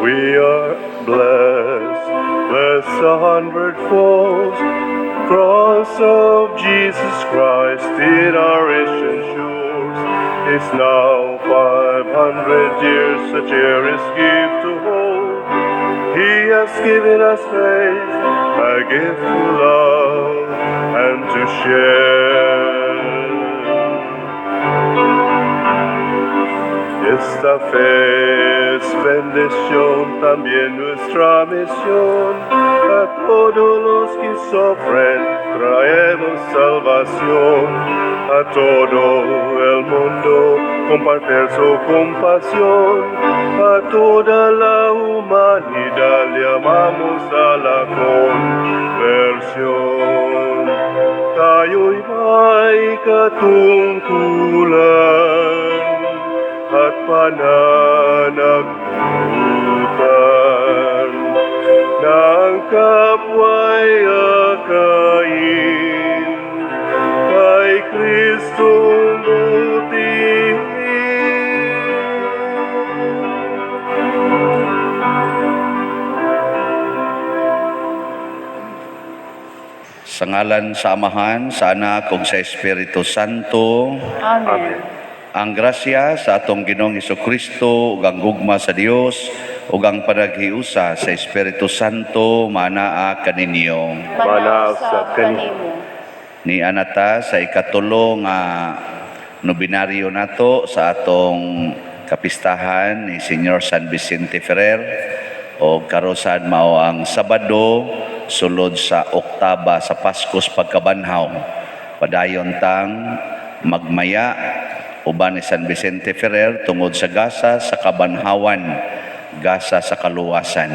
We are blessed, blessed a hundredfold. Cross of Jesus Christ in our ancient shores is now 500 years, a cherished gift to hold. He has given us faith, a gift to love and to share. Esta fe es bendición, también nuestra misión. A todos los que sufren traemos salvación. A todo el mundo compartir su compasión. A toda la humanidad llamamos a la conversión. Tayo'y may katungkulan at pananagutan ng kapwa'y akayin kay Kristong butihin. Sa ngalan sa Amahan, sa Anak, ug sa Espiritu Santo. Amen. Ang grasya sa atong Ginoong Kristo ug ang gugma sa Dios ug ang panaghiusa sa Espiritu Santo manaa kaninyo. Manaa usab kanimo. Ni anata sa ikatulo nga nobinaryo nato sa atong kapistahan ni Senyor San Vicente Ferrer o karosan mao ang Sabado sulod sa Oktaba sa Paskos pagkabanhaw. Padayon tang magmaya uban ni San Vicente Ferrer tungod sa gasa sa kabanhawan, gasa sa kaluwasan.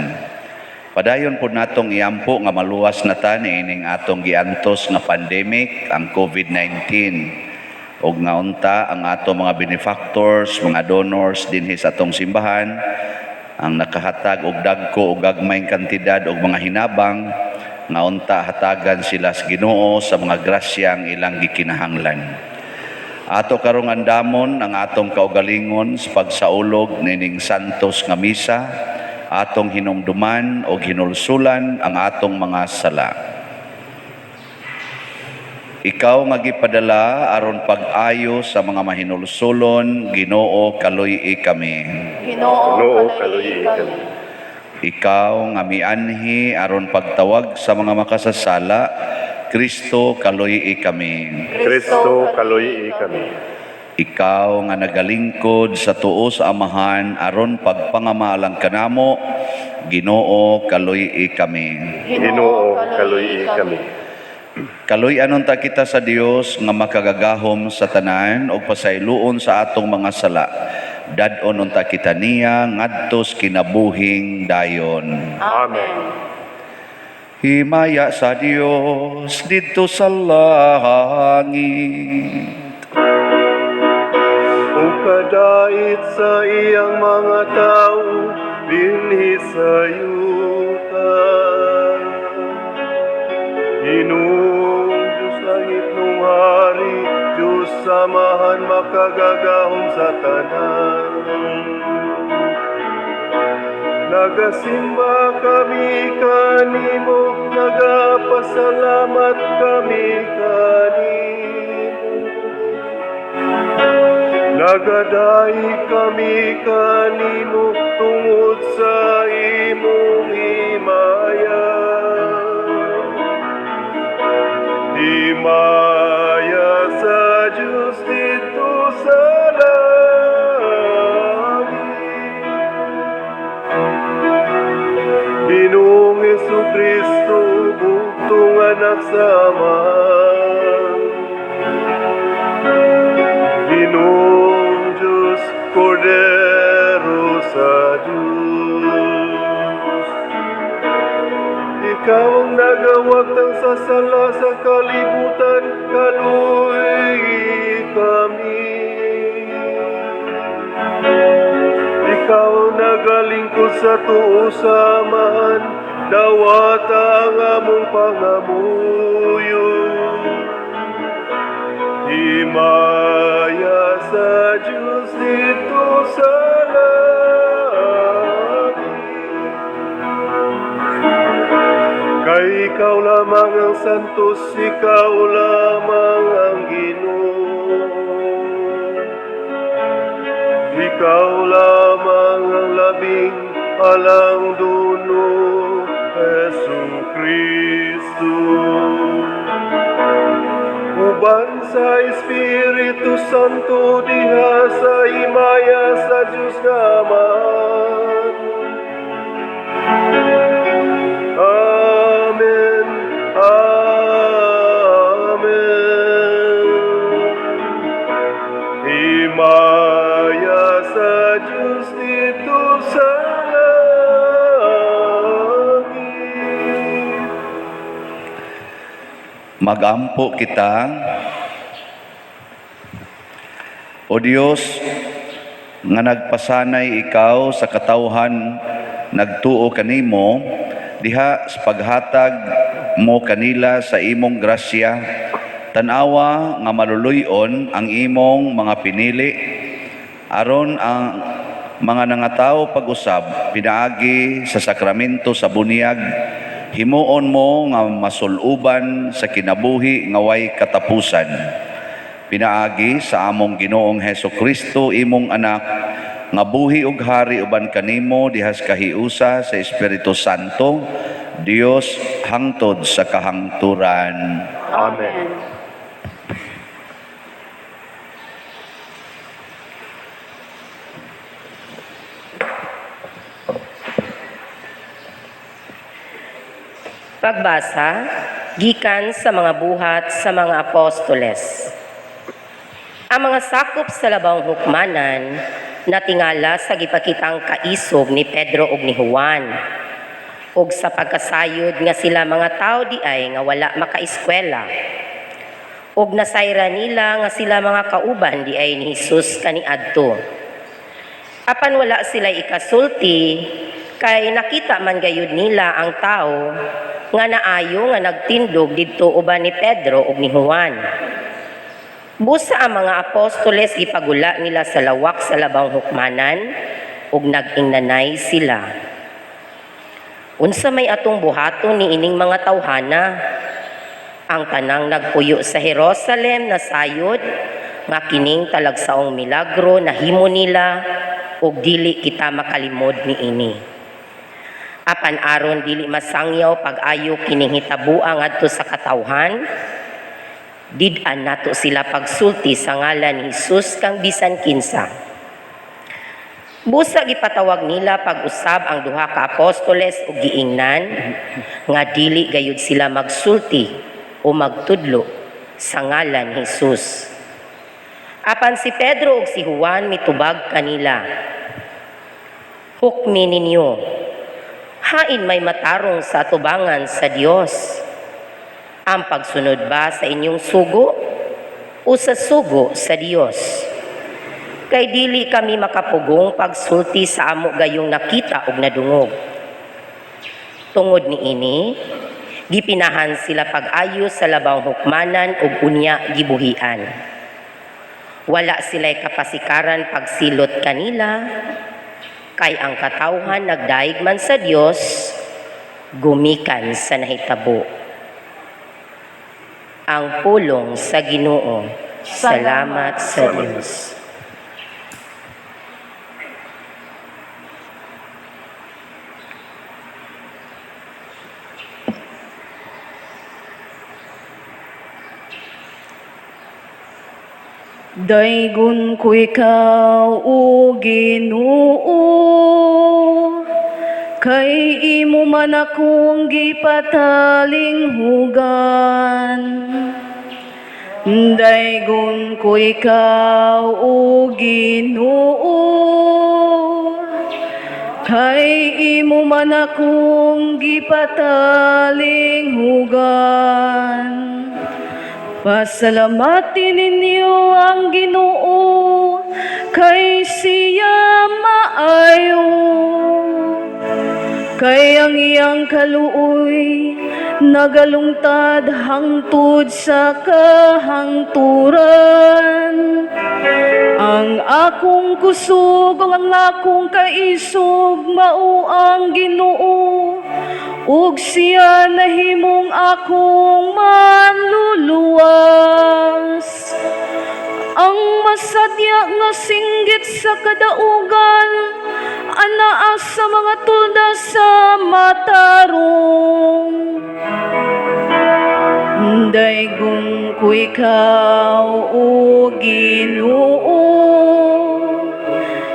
Padayon po natong iampo nga maluwas na ta niining atong giantos nga pandemic, ang COVID-19. Og nga unta ang ato mga benefactors, mga donors dinhi sa atong simbahan ang nakahatag og dagko og gagmayng kantidad og mga hinabang, nga unta hatagan sila sa Ginoo sa mga grasyang ilang gikinahanglan. Ato karong andamon ang atong kaugalingon sa pagsaulog nining santos nga misa, atong hinumduman og hinulsulan ang atong mga sala. Ikaw nga gipadala aron pag-ayo sa mga mahinulsulon, Ginoo, kaluy-i kami. Ginoo, Ginoo, kaluy-i kaluy-i kami. Ikaw nga mianhi aron pagtawag sa mga makasasala, Kristo, kaluy-i kami. Kristo, kaluy-i kami. Ikaw nga nagalingkod sa tuo sa Amahan aron pagpangamalang kanamo, Ginoo, kaluy-i kami. Ginoo, kaluy-i kami. Kaluy-an unta kita sa Dios nga makagagahom sa tanan ug pasayloon sa atong mga sala. Dad-on unta kita niya ngadto sa kinabuhing dayon. Amen. Himaya sa Dios didto sa langit. Ug kadait sa iyang mga tao dinhi sa yuta. Ginoong Diyos langitnong hari, Diyos Amahan makagagahom sa tanan. Nagasimba kami kanimo, nagapasalamat kami kanimo. Nagadayeg kami kanimo tungod sa imong himaya. Himaya sa Diyos didto sa langit. Ginoong Hesus Kristo, bugtong anak sa Amahan. Ginoong Diyos, Kordero sa Diyos. Ikaw ang nagawagtang sa sala sa kalibutan, kaluy-i kami. Ikaw ang nagalingkod sa tuo sa Amahan, dawata ang among pangamuyo. Himaya sa Diyos didto sa langit. Ikaw lamang ang santos, ikaw lamang ang Ginoo. Ikaw lamang ang labing alang duno, Hesu Kristo. Uban sa Espiritu Santo diha sa himaya sa Diyos nga Amahan. Amen. Amen. Himaya sa Diyos didto sa langit. Magampo kita. O Dios, nga nagpasanay ikaw sa katawhan nagtuo kanimo diha sa paghatag mo kanila sa imong grasya, tan-awa nga maluluy-on ang imong mga pinili aron ang mga nangatawo pag-usab pinaagi sa sakramento sa bunyag, himuon mo nga masuluban sa kinabuhi nga way katapusan pinaagi sa among Ginoong Heso Kristo, imong anak, nga buhi ug hari uban kanimo diha sa kahiusa sa Espiritu Santo, Dios, hangtod sa kahangturan. Amen. Pagbasa gikan sa mga Buhat sa mga Apostoles. Ang mga sakop sa labawng hukmanan natingala sa gipakitang kaisog ni Pedro ug ni Juan, ug sa pagkasayod nga sila mga tao di ay nga wala makaeskwela, ug nasayra nila nga sila mga kauban di ay ni Jesus kaniadto. Apan wala sila ikasulti kay nakita man gayud nila ang tao nga naayo nga nagtindog didto uban ni Pedro ug ni Juan. Busa ang mga apostoles gipagula nila sa lawak sa labawng hukmanan ug nag-ingnanay sila. "Unsa may atong buhaton ni ining mga tawhana? Ang tanang nagpuyo sa Jerusalem nasayod nga kining talagsaong milagro nahimo nila ug dili kita makalimod niini. Apan aron dili masangyaw pag-ayo kining hitabua ngadto sa katawhan, did-an nato sila pagsulti sa ngalan ni Jesus kang bisan kinsa." Busa gipatawag nila pag-usab ang duha ka apostoles ug giingnan nga dili gayud sila magsulti o magtudlo sa ngalan ni Jesus. Apan si Pedro ug si Juan mitubag kanila, "Hukmi ninyo, hain may matarong sa atubangan sa Dios? Ang pagsunod ba sa inyong sugo o sa sugo sa Dios? Kay dili kami makapugong pagsulti sa amo gayong nakita ug nadungog." Tungod niini, gipinahan sila pag-ayo sa labawng hukmanan ug unya gibuhian. Wala sila'y kapasikaran pagsilot kanila, kay ang katawhan nagdayeg man sa Dios gumikan sa nahitabo. Ang pulong sa Ginoo. Salamat sa Dios. Daygon ko ikaw, o Ginoo, kay imo man akong gipatalinghugan. Daygon ko ikaw, o Ginoo, kay imo man akong gipatalinghugan. Pasalamati ninyo ang Ginoo, kay siya maayo. Kay ang iyang kaluoy nagalungtad hangtod sa kahangturan. Ang akong kusog ug ang akong kaisog mao ang Ginoo. Ug siya nahimong akong manluluwas. Ang masadya nga singgit sa kadaugan anaa sa mga tulda sa matarong. Daygon ko ikaw, O Ginoo,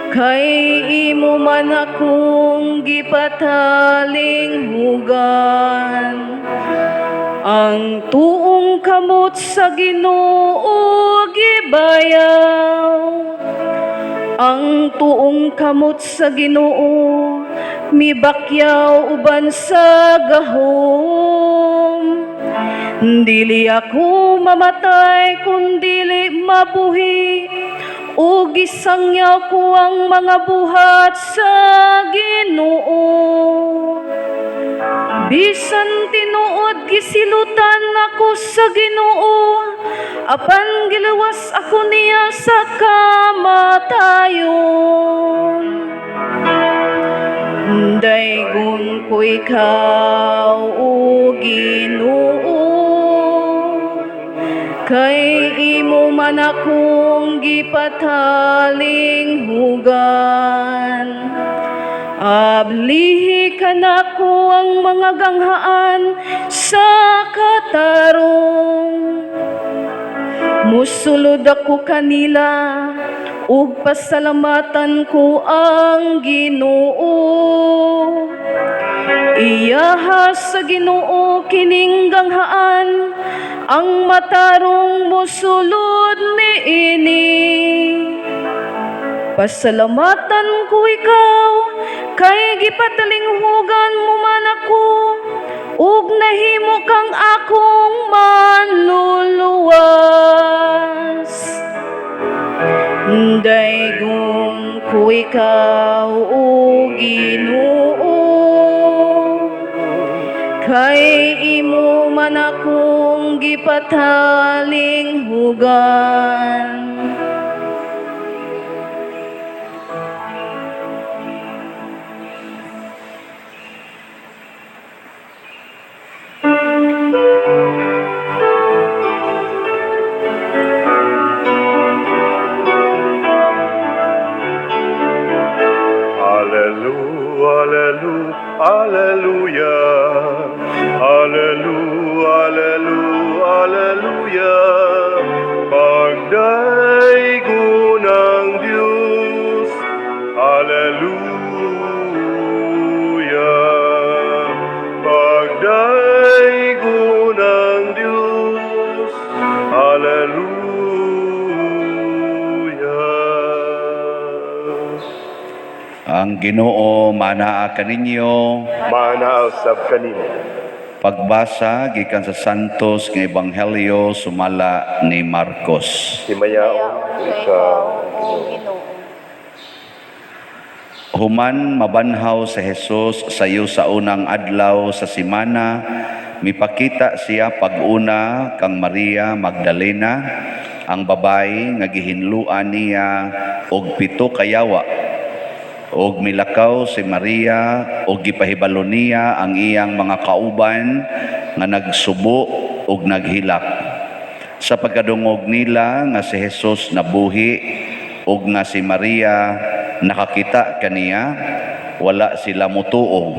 kay imo man akong gipatalinghugan. Ang tuong kamot sa Ginoo gibayaw. Ang tuong kamot sa Ginoo mibakyaw uban sa gahom. Dili ako mamatay kun dili mabuhi ug isangyaw ko ang mga buhat sa Ginoo. Bisan tinuod gisilutan ako sa Ginoo, apan giluwas ako niya sa kamatayon. Daygon ko ikaw, O Ginoo, kay imo man akong gipatalinghugan. Ablihi kanako ang mga ganghaan sa katarong. Musulod ako kanila ug pasalamatan ko ang Ginoo. Iyaha sa Ginoo kining ganghaan, ang matarong mosulod niini. Pasalamatan ko ikaw kay gipatalinghugan mo man ako ug nahimo kang akong manluluwas. Daygon ko ikaw, O Ginoo, kay imo man akong gipatalinghugan. Alleluia, alleluia, alleluia. Alleluia, alleluia, alleluia. Pagdaygon ang Diyos. Alleluia. Pagdaygon ang Diyos. Alleluia. Ang Ginoo manaa kaninyo. Manaa usab kanimo. Pagbasa gikan sa Santos nga Ebanghelyo sumala ni Marcos. Himayaon ikaw, O Ginoo. Human mabanhaw si Jesus sayo sa unang adlaw sa simana, mipakita siya pag-una kang Maria Magdalena, ang babae nga gihinluan niya og pito ka yawa. Og milakaw si Maria og gipahibalo niya ang iyang mga kauban nga nagsubo og naghilak. Sa pagkadungog nila nga si Jesus nabuhi og nga si Maria nakakita kaniya, wala sila mutuo.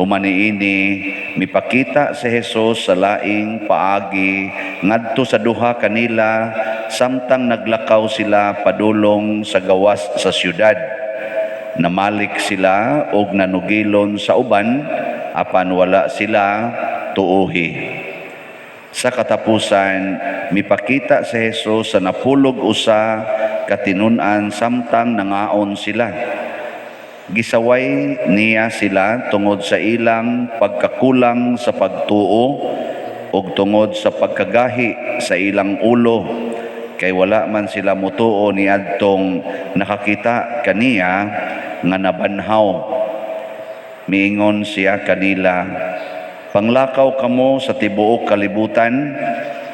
Human niini, mipakita si Jesus sa laing paagi ngadto sa duha kanila samtang naglakaw sila padulong sa gawas sa syudad. Namalik sila og nanugilon sa uban apan wala sila tuohi. Sa katapusan, mipakita si Jesus sa 11 ka tinun-an samtang nangaon sila. Gisaway niya sila tungod sa ilang pagkakulang sa pagtuo ug tungod sa pagkagahi sa ilang ulo, kay wala man sila mutuo niadtong nakakita kaniya nga nabanhaw. Miingon siya kanila, "Panglakaw kamo sa tibuok kalibutan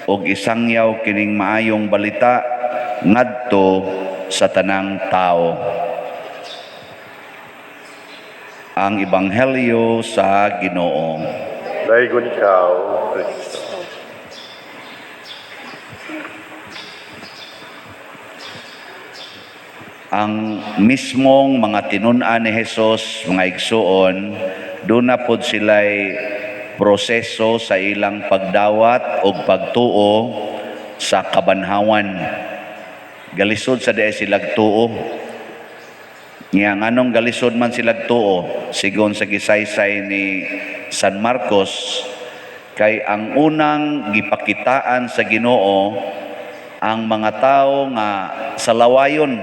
ug isangyaw kining maayong balita ngadto sa tanang tawo." Ang Ebanghelyo sa Ginoo. Daygon ikaw, Kristo. Ang mismong mga tinun-an ni Jesus, mga igsuon, duna pod sila'y proseso sa ilang pagdawat o pagtuo sa kabanhawan. Galisod sa diay silag tuo. Nya nganong galisod man silag tuo, sigon sa gisaysay ni San Marcos, kay ang unang gipakitaan sa Ginoo ang mga tao nga sa lawayon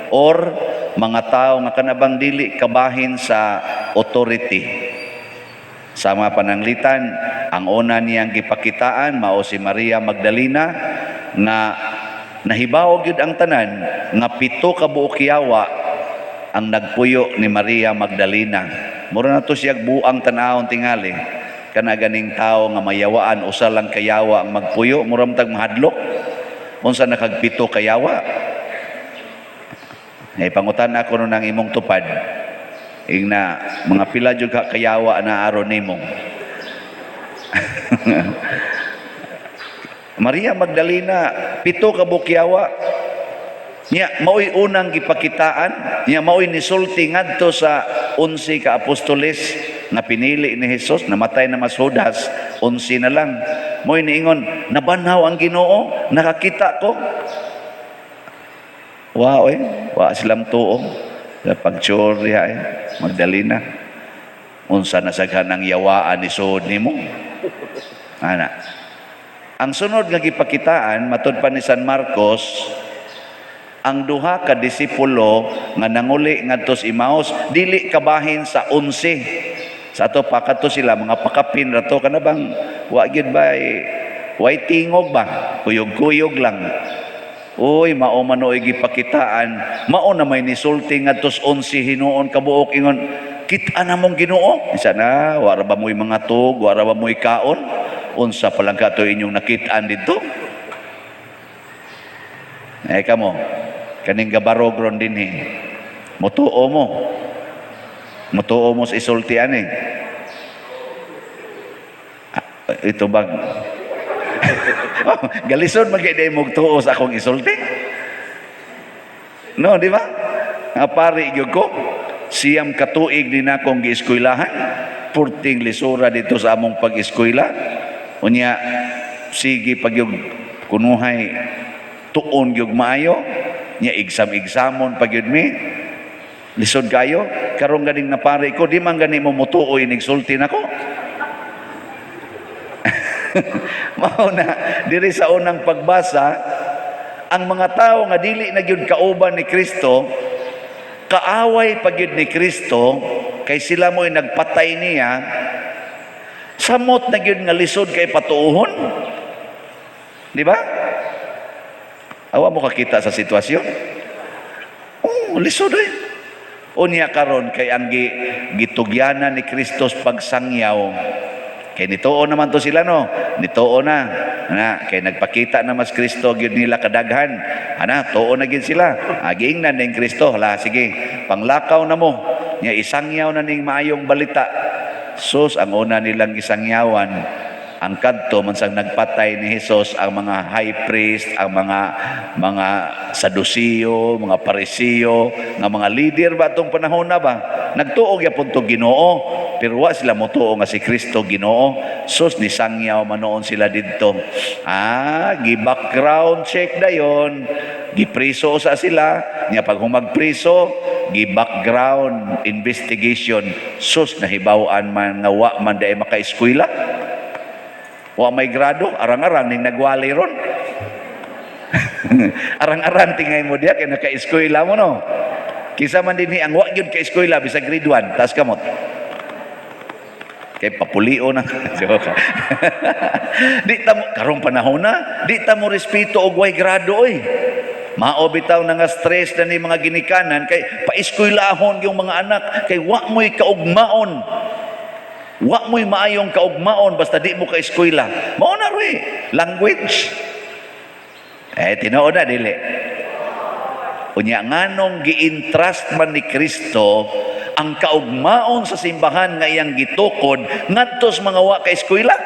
or mga tao nga kanabang dili kabahin sa authority. Sa mga pananglitan, ang una niyang gipakitaan mao si Maria Magdalena nga nahibaw gyud ang tanan nga 7 ka buok yawa ang nagpuyo ni Maria Magdalena. Mura na to siya buang tan-awon tingali. Kana ganing tao nga mayawaan, usa lang kayawa ang magpuyo, mura man tag mahadlok. Unsa nakagpito kayawa? Ay pangutan ako nun ang imong tupad. Ingna mga pila jud ka kayawa na aron nimo. Maria Magdalena, 7 ka buok yawa. Nya maoy unang gipakitaan, nya maoy nisulti ngadto sa 11 ka apostoles nga pinili ni Jesus, namatay na mas Judas, 11 na lang. Mo'y niingon, nabanhaw ang Ginoo, nakakita ko. Wa oy, wa silang tuo. Sa pagtsurya Magdalena. Unsa na saghan ang yawaan ni suod nimo? Ana. Ang sunod nga gipakitaan matud pa ni San Marcos, ang duha ka disipulo nga nanguli ngadto sa Emmaus, dili kabahin sa 11. Sa ato pa kadto sila mga pakapin ra to, kana bang wa gyud ba way tingog ba, kuyog-kuyog lang. Uy, mao man oy gipakitaan, mao na may nisulti ngadto sa 11 hinuon kabuok ingon, kit-an namong Ginoo. Isa na, wa ra ba mo'y mga tug, wa ra ba mo'y kaon? Unsa pa lang ka to inyong nakit-an didto? Kamo, kaning gabarog ron dinhi. Mutuo mo. Mutuo mo sa isulti ani. Ito bang galisod man kay mo tuo sa akong isulti. No, di ba? Nga pari gyud ko, 9 ka tuig din akong gieskwelahan. Purting lisura dito sa among pag-eskwela. Unya sige pag yung kunuhay tuon gyud maayo, nya exam-examon pag yun mi. Lisod kayo, karon ganing napare ko, di man gani mo mutuo inigsulti nako. Mao na diri sa unang pagbasa, ang mga tao nga dili na gyud kauban ni Kristo, kaaway pa gyud ni Kristo, kay sila mo'y nagpatay niya, samot na gyud nga lisod kay patuohon. Di ba? Awa mo kakita sa sitwasyon? Oh, lisod eh. Unya karon kay ang gitugyanan ni Kristo pagsangyaw. Kay nituo naman to sila, no? Nituo na. Ana, kay nagpakita na mas Kristo gyud nila kadaghan. Ana, tuo na gyud sila. Giingnan ning Kristo, hala sige, panglakaw na mo. Nya isangyaw na ning maayong balita. Sus, ang una nilang gisangyawan, ang kadto man sang nagpatay ni Hesus, ang mga high priest, ang mga Sadusiyo, mga Parisiyo, nga mga leader ba atong panahon na ba? Nagtuo gyapon to Ginoo, pero wa sila motuo nga si Kristo Ginoo. Sus, nisangyaw man noon sila didto. Gi-background check dayon, gipriso sa sila, nya pag humagpriso, gi-background investigation. Sus, nahibaw-an man nga wa man dai makaeskwela. Wa may grado, arang-arang ning nagwali ron. Arang-arang tingay mo diya kay naka-eskwela mo, no. Kisa man dinhi ang wa gyud ka eskwela bisag grade 1, taas kamot. Kay papulio na. Joke. Di ta mo, karong panahon na, di ta mo respeto og way grado oy. Mao bitaw na nga stress na ni mga ginikanan kay paeskwelahon yung mga anak kay wa mo'y kaugmaon. Wa mo'y maayong kaugmaon basta di mo ka-eskwela. Mao na roy language. Tinuod na dili. Unya nganong gi-entrust man ni Kristo Ang kaugmaon sa simbahan nga iyang gitukod ngadto sa mga wa ka eskwela.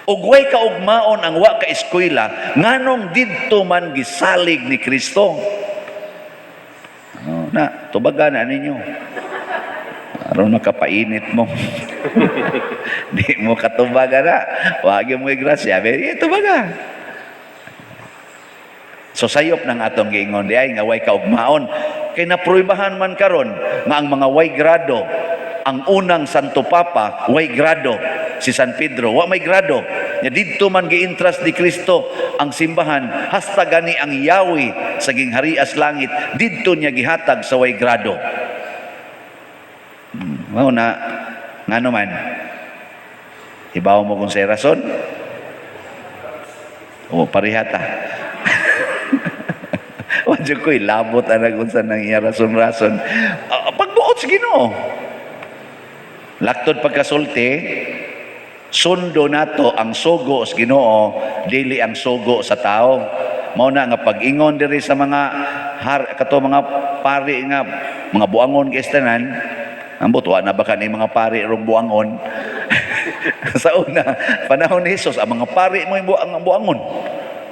Ug way kaugmaon ang wa ka eskwela, nganong didto man gisalig ni Kristo? Oh, na, tubaga na ninyo. Aron makapainit mo. Di mo katubaga na. Wagi mo grasya. Be, tubaga. So sayop ng atong giingon di ay nga way kaugmaon. Kay napruibahan man karon nga ang mga way grado, ang unang Santo Papa way grado, si San Pedro wa may grado. Nya didto man gi-entrust ni Kristo ang simbahan hasta gani ang yawi sa gingharias langit didto niya gihatag sa way grado. Mao na, ngano man? Hibaw mo kung say rason? O parehata. Wa jud ko'y labot ana kung sa nang iya rason-rason. Ah, pagbuot sa Ginoo. Laktod pagkasulti, sundo nato ang sugo sa Ginoo, dili ang sugo sa tao. Mao na nga pag-ingon diri sa mga har, kato mga pari nga mga buangon kay tanan, ambot wa na ba kani mga pari rong buangon? Sa una, panahon ni Jesus, ang mga pari mo yung ang buangon.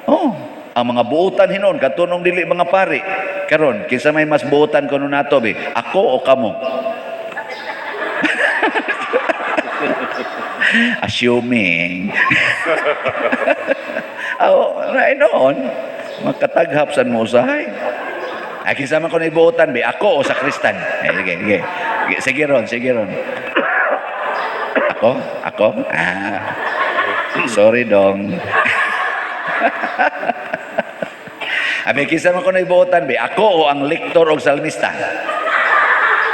Oh, ang mga buutan hinon katunong dili mga pari. Karon, kinsa may mas buutan kuno nato be? Ako o kamo? Assuming. Oh, ay noon, makataghap san mo usahay. Ay, kinsa man ko na ibuotan be? Ako o sa Kristan? Eh, sige, sige. Sige, sige ron, sige ron. Ako? Ako? Ah. Sorry, dong. Abi, kinsa man ko na ibuotan be? Ako o ang lektor o salmista?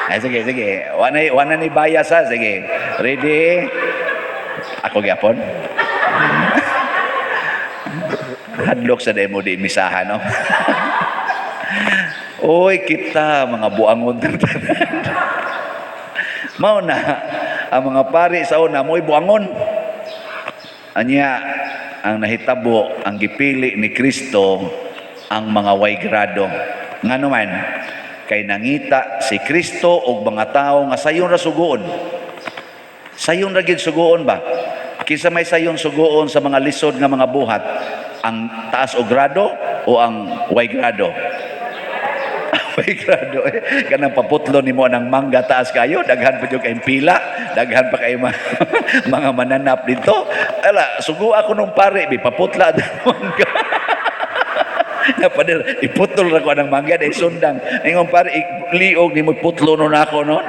Ay, sige, sige. Wala ni bias ha. Sige. Ready? Ako gyapon? Hadlok sa demo di misahan, no? Oy, kita, mga buangon tanan. Mao na, ang mga pari sa una, mo'y buangon. Anya, ang nahitabo, ang gipili ni Kristo, ang mga way grado. Ngano man, kay nangita si Kristo og mga tawo nga sayon ra sugoon. Sayon ra gid sugoon ba? Kinsa may sayon sugoon sa mga lisod nga mga buhat? Ang taas og grado o ang way grado? Way grado eh. Kanang paputlo nimo ng mangga taas kayo, daghan pa jud kayong pila, daghan pa kayo mga, mga mananap dito. Ala, sugo ako nung pare, bi paputla ang mangga. Na pader, iputol ra ko ang mangga dahil sundang. Ingon pare, liog nimo putlo nun ako noon.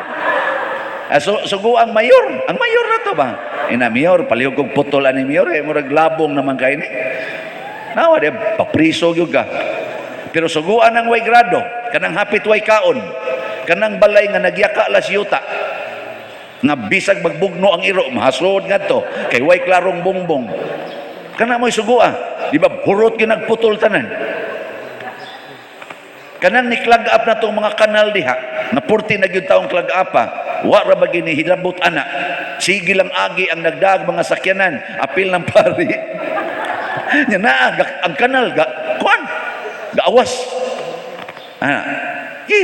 Ah, so, sugo ang mayor. Ang mayor na to ba? Ina, mayor, palihog kong putol ani mayor, eh, murag labong naman kayo ni. Nawa, di, papriso gyud ka. Pero suguan ang way grado, kanang hapit way kaon, kanang balay nga nagyaka las yuta, nga bisag magbugno ang iro, mahasod ngadto, kay way klarong bongbong. Kana mo'y sugua, di ba, hurot ginagputol tanan. Kanang ni clog up na tong mga kanal diha, na purti na gyud taong clog up pa, wa ra ba gini hilabot ana. Sige lang agi ang nagdaag mga sakyanan, apil ng pari. Nya naa ang kanal ga kuan gaawas. Ana. Gi.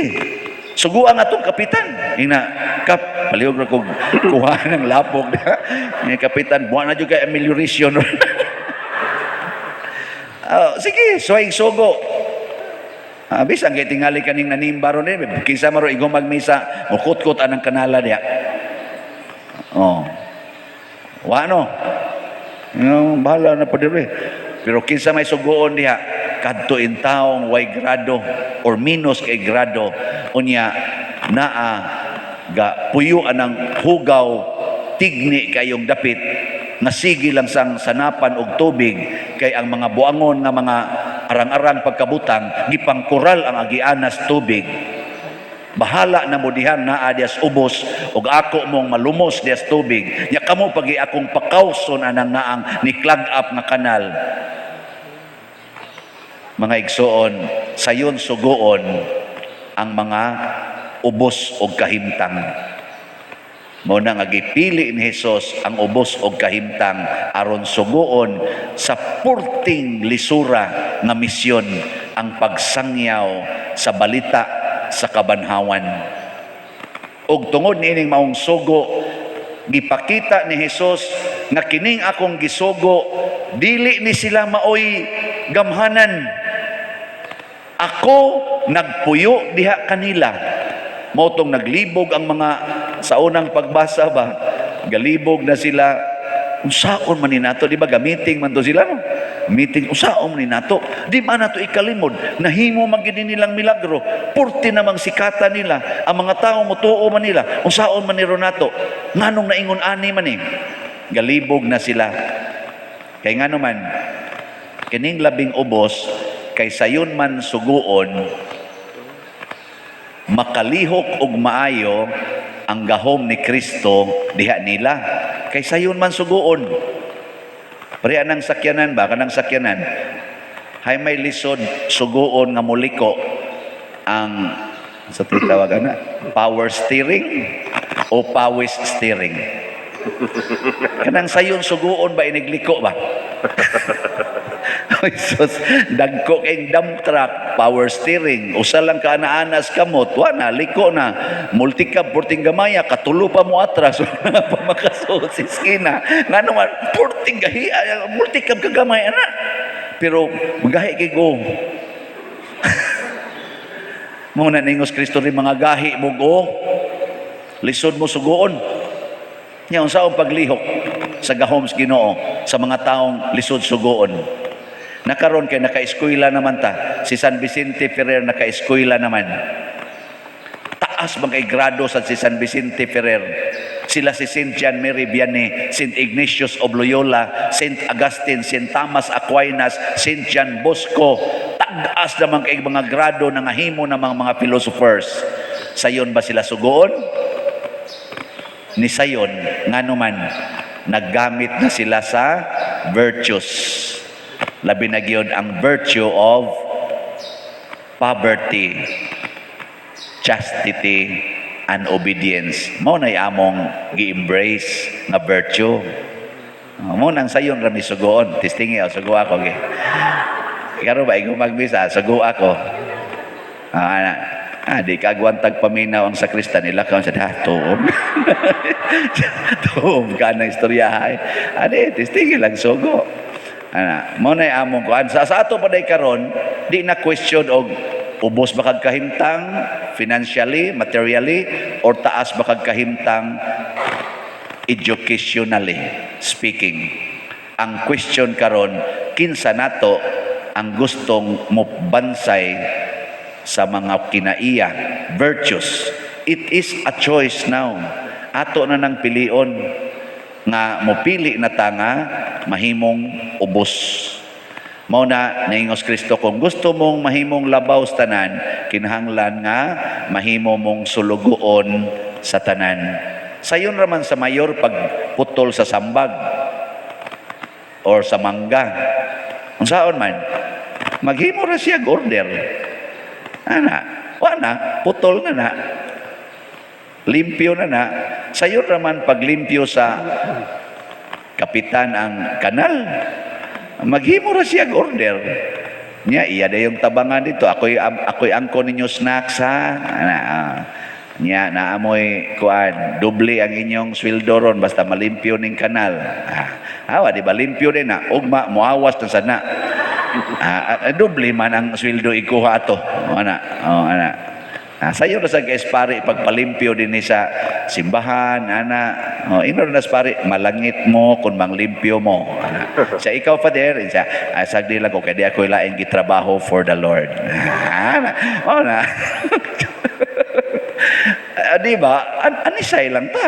Suguan atong kapitan. Ina kap palihog ra kog kuha ng lapok diha. Nga kapitan buwa na jud kay amelioration. Ah, sige, suway sugo. Ah, bisan kay tingali kaning nanimba ron eh, kinsa man ro igong magmisa, mukutkot anang kanala diha. Oh. Wa no. Yung bahala na pa dire. Pero kinsa may sugoon diha, kadto in taong way grado or minus kay grado, unya naa ga puyo anang hugaw tigni kayong dapit nga sige lang sang sanapan og tubig kay ang mga buangon nga mga arang-arang pagkabutang gipangkural ang agianas tubig. Bahala na mo dihan naa dias ubos ug ako mong malumos dias tubig. Nya kamo pagi akong pakawson anang naang ni clog up nga kanal. Mga igsoon, sayon sugoon ang mga ubos og kahimtang. Mao na nga gipili ni Hesus ang ubos og kahimtang aron sugoon sa purting lisura nga misyon ang pagsangyaw sa balita sa kabanhawan. Ug tungod niining maong sugo, gipakita ni Hesus nga kining akong gisugo, dili ni sila maoy gamhanan. Ako nagpuyo diha kanila. Mao tong naglibog ang mga sa unang pagbasa ba, galibog na sila, unsaon man ni nato, di ba gamiting man to sila, no? Meeting, unsaon man ni nato, di man nato ikalimod, nahimo man gid nilang milagro, purti namang sikata nila, ang mga tao motuo man nila, unsaon man ni nato, nganong naingon ani man ni, galibog na sila. Kay ngano man, kining labing ubos, kay sayon man suguon, makalihok og maayo ang gahom ni Kristo diha nila. Kay sayon man suguon. Pareha ng sakyanan ba? Kanang sakyanan. Hay may lisod suguon nga muliko ang sa tawag ana, power steering o pawis steering. Kanang sayon suguon ba, inigliko ba? Oy sus, dagko kay dump truck, power steering, usa lang ka anaanas kamot, wa na, liko na. Multicab purting gamaya, katulo pa mo atras, wala pa makasuot sa iskina. Ngano man, purting gahi, multicab ka gamay ana. Pero gahi kay go. Mao na ningos Kristo rin mga gahi mo go. Lisod mo suguon. Nya unsaon paglihok sa gahom sa Ginoo sa mga taong lisod suguon? Nakaron kay naka-eskwela naman ta. Si San Vicente Ferrer naka-eskwela naman. Taas man kay grado sa si San Vicente Ferrer. Sila si Saint John Mary Vianney, Saint Ignatius of Loyola, Saint Augustine, Saint Thomas Aquinas, Saint John Bosco. Tag-as naman kay mga grado na ngahimo ng mga philosophers. Sayon ba sila sugoon? Ni sayon, ngano man, naggamit na sila sa virtues. Labi na gyud ang virtue of poverty, chastity, and obedience. Mao na among gi-embrace nga virtue. Mao nang sayon ra mi sugoon. Testingi, oh, sugo ako gi. Karon ba ikaw magmisa, sugo ako. Ah, ana. Ah, di ka agwantag paminaw ang sakristan nila ka sa ha, tuom. Tuom ka ng istorya ay. Adi, testingi lang sugo. Ana, mao na among kuan. Sa ato pa day karon, di na question og ubos ba kag kahimtang financially, materially, or taas ba kag kahimtang educationally speaking. Ang question karon, kinsa nato ang gustong mobansay sa mga kinaiya, virtues? It is a choice now. Ato na nang pilion nga mopili na ta nga mahimong ubos. Mao na naingos Kristo, kung gusto mong mahimong labaw sa tanan, kinahanglan nga mahimo mong sulugoon sa tanan. Sayon raman sa mayor pagputol sa sambag or sa mangga. Unsaon man? Maghimo ra siya order. Ana, wa na, putol na na. Limpyo na na. Sayon raman paglimpyo sa kapitan ang kanal. Maghimo ra siya order. Nya iya dayong tabangan dito. Ako'y angko ninyo snacks ha. Ana, ah. Nya naamoy kuan, doble ang inyong sweldo ron basta malimpyo ning kanal. Ah, awa di ba limpyo din na, ugma moawas na sana. Ah, ah, doble man ang sweldo ikuha ato. O, ana, oh, ana. Ah, sayo na sa pari pagpalimpyo din ni sa simbahan, ana. Oh, ingon na sa pari, malangit mo kung manglimpyo mo. Ana. Sa ikaw, Father, sa ah, sagdi lang ko kay di ako laing gitrabaho for the Lord. Ana. Oh, na. Ah, di ba? Anisay lang ta.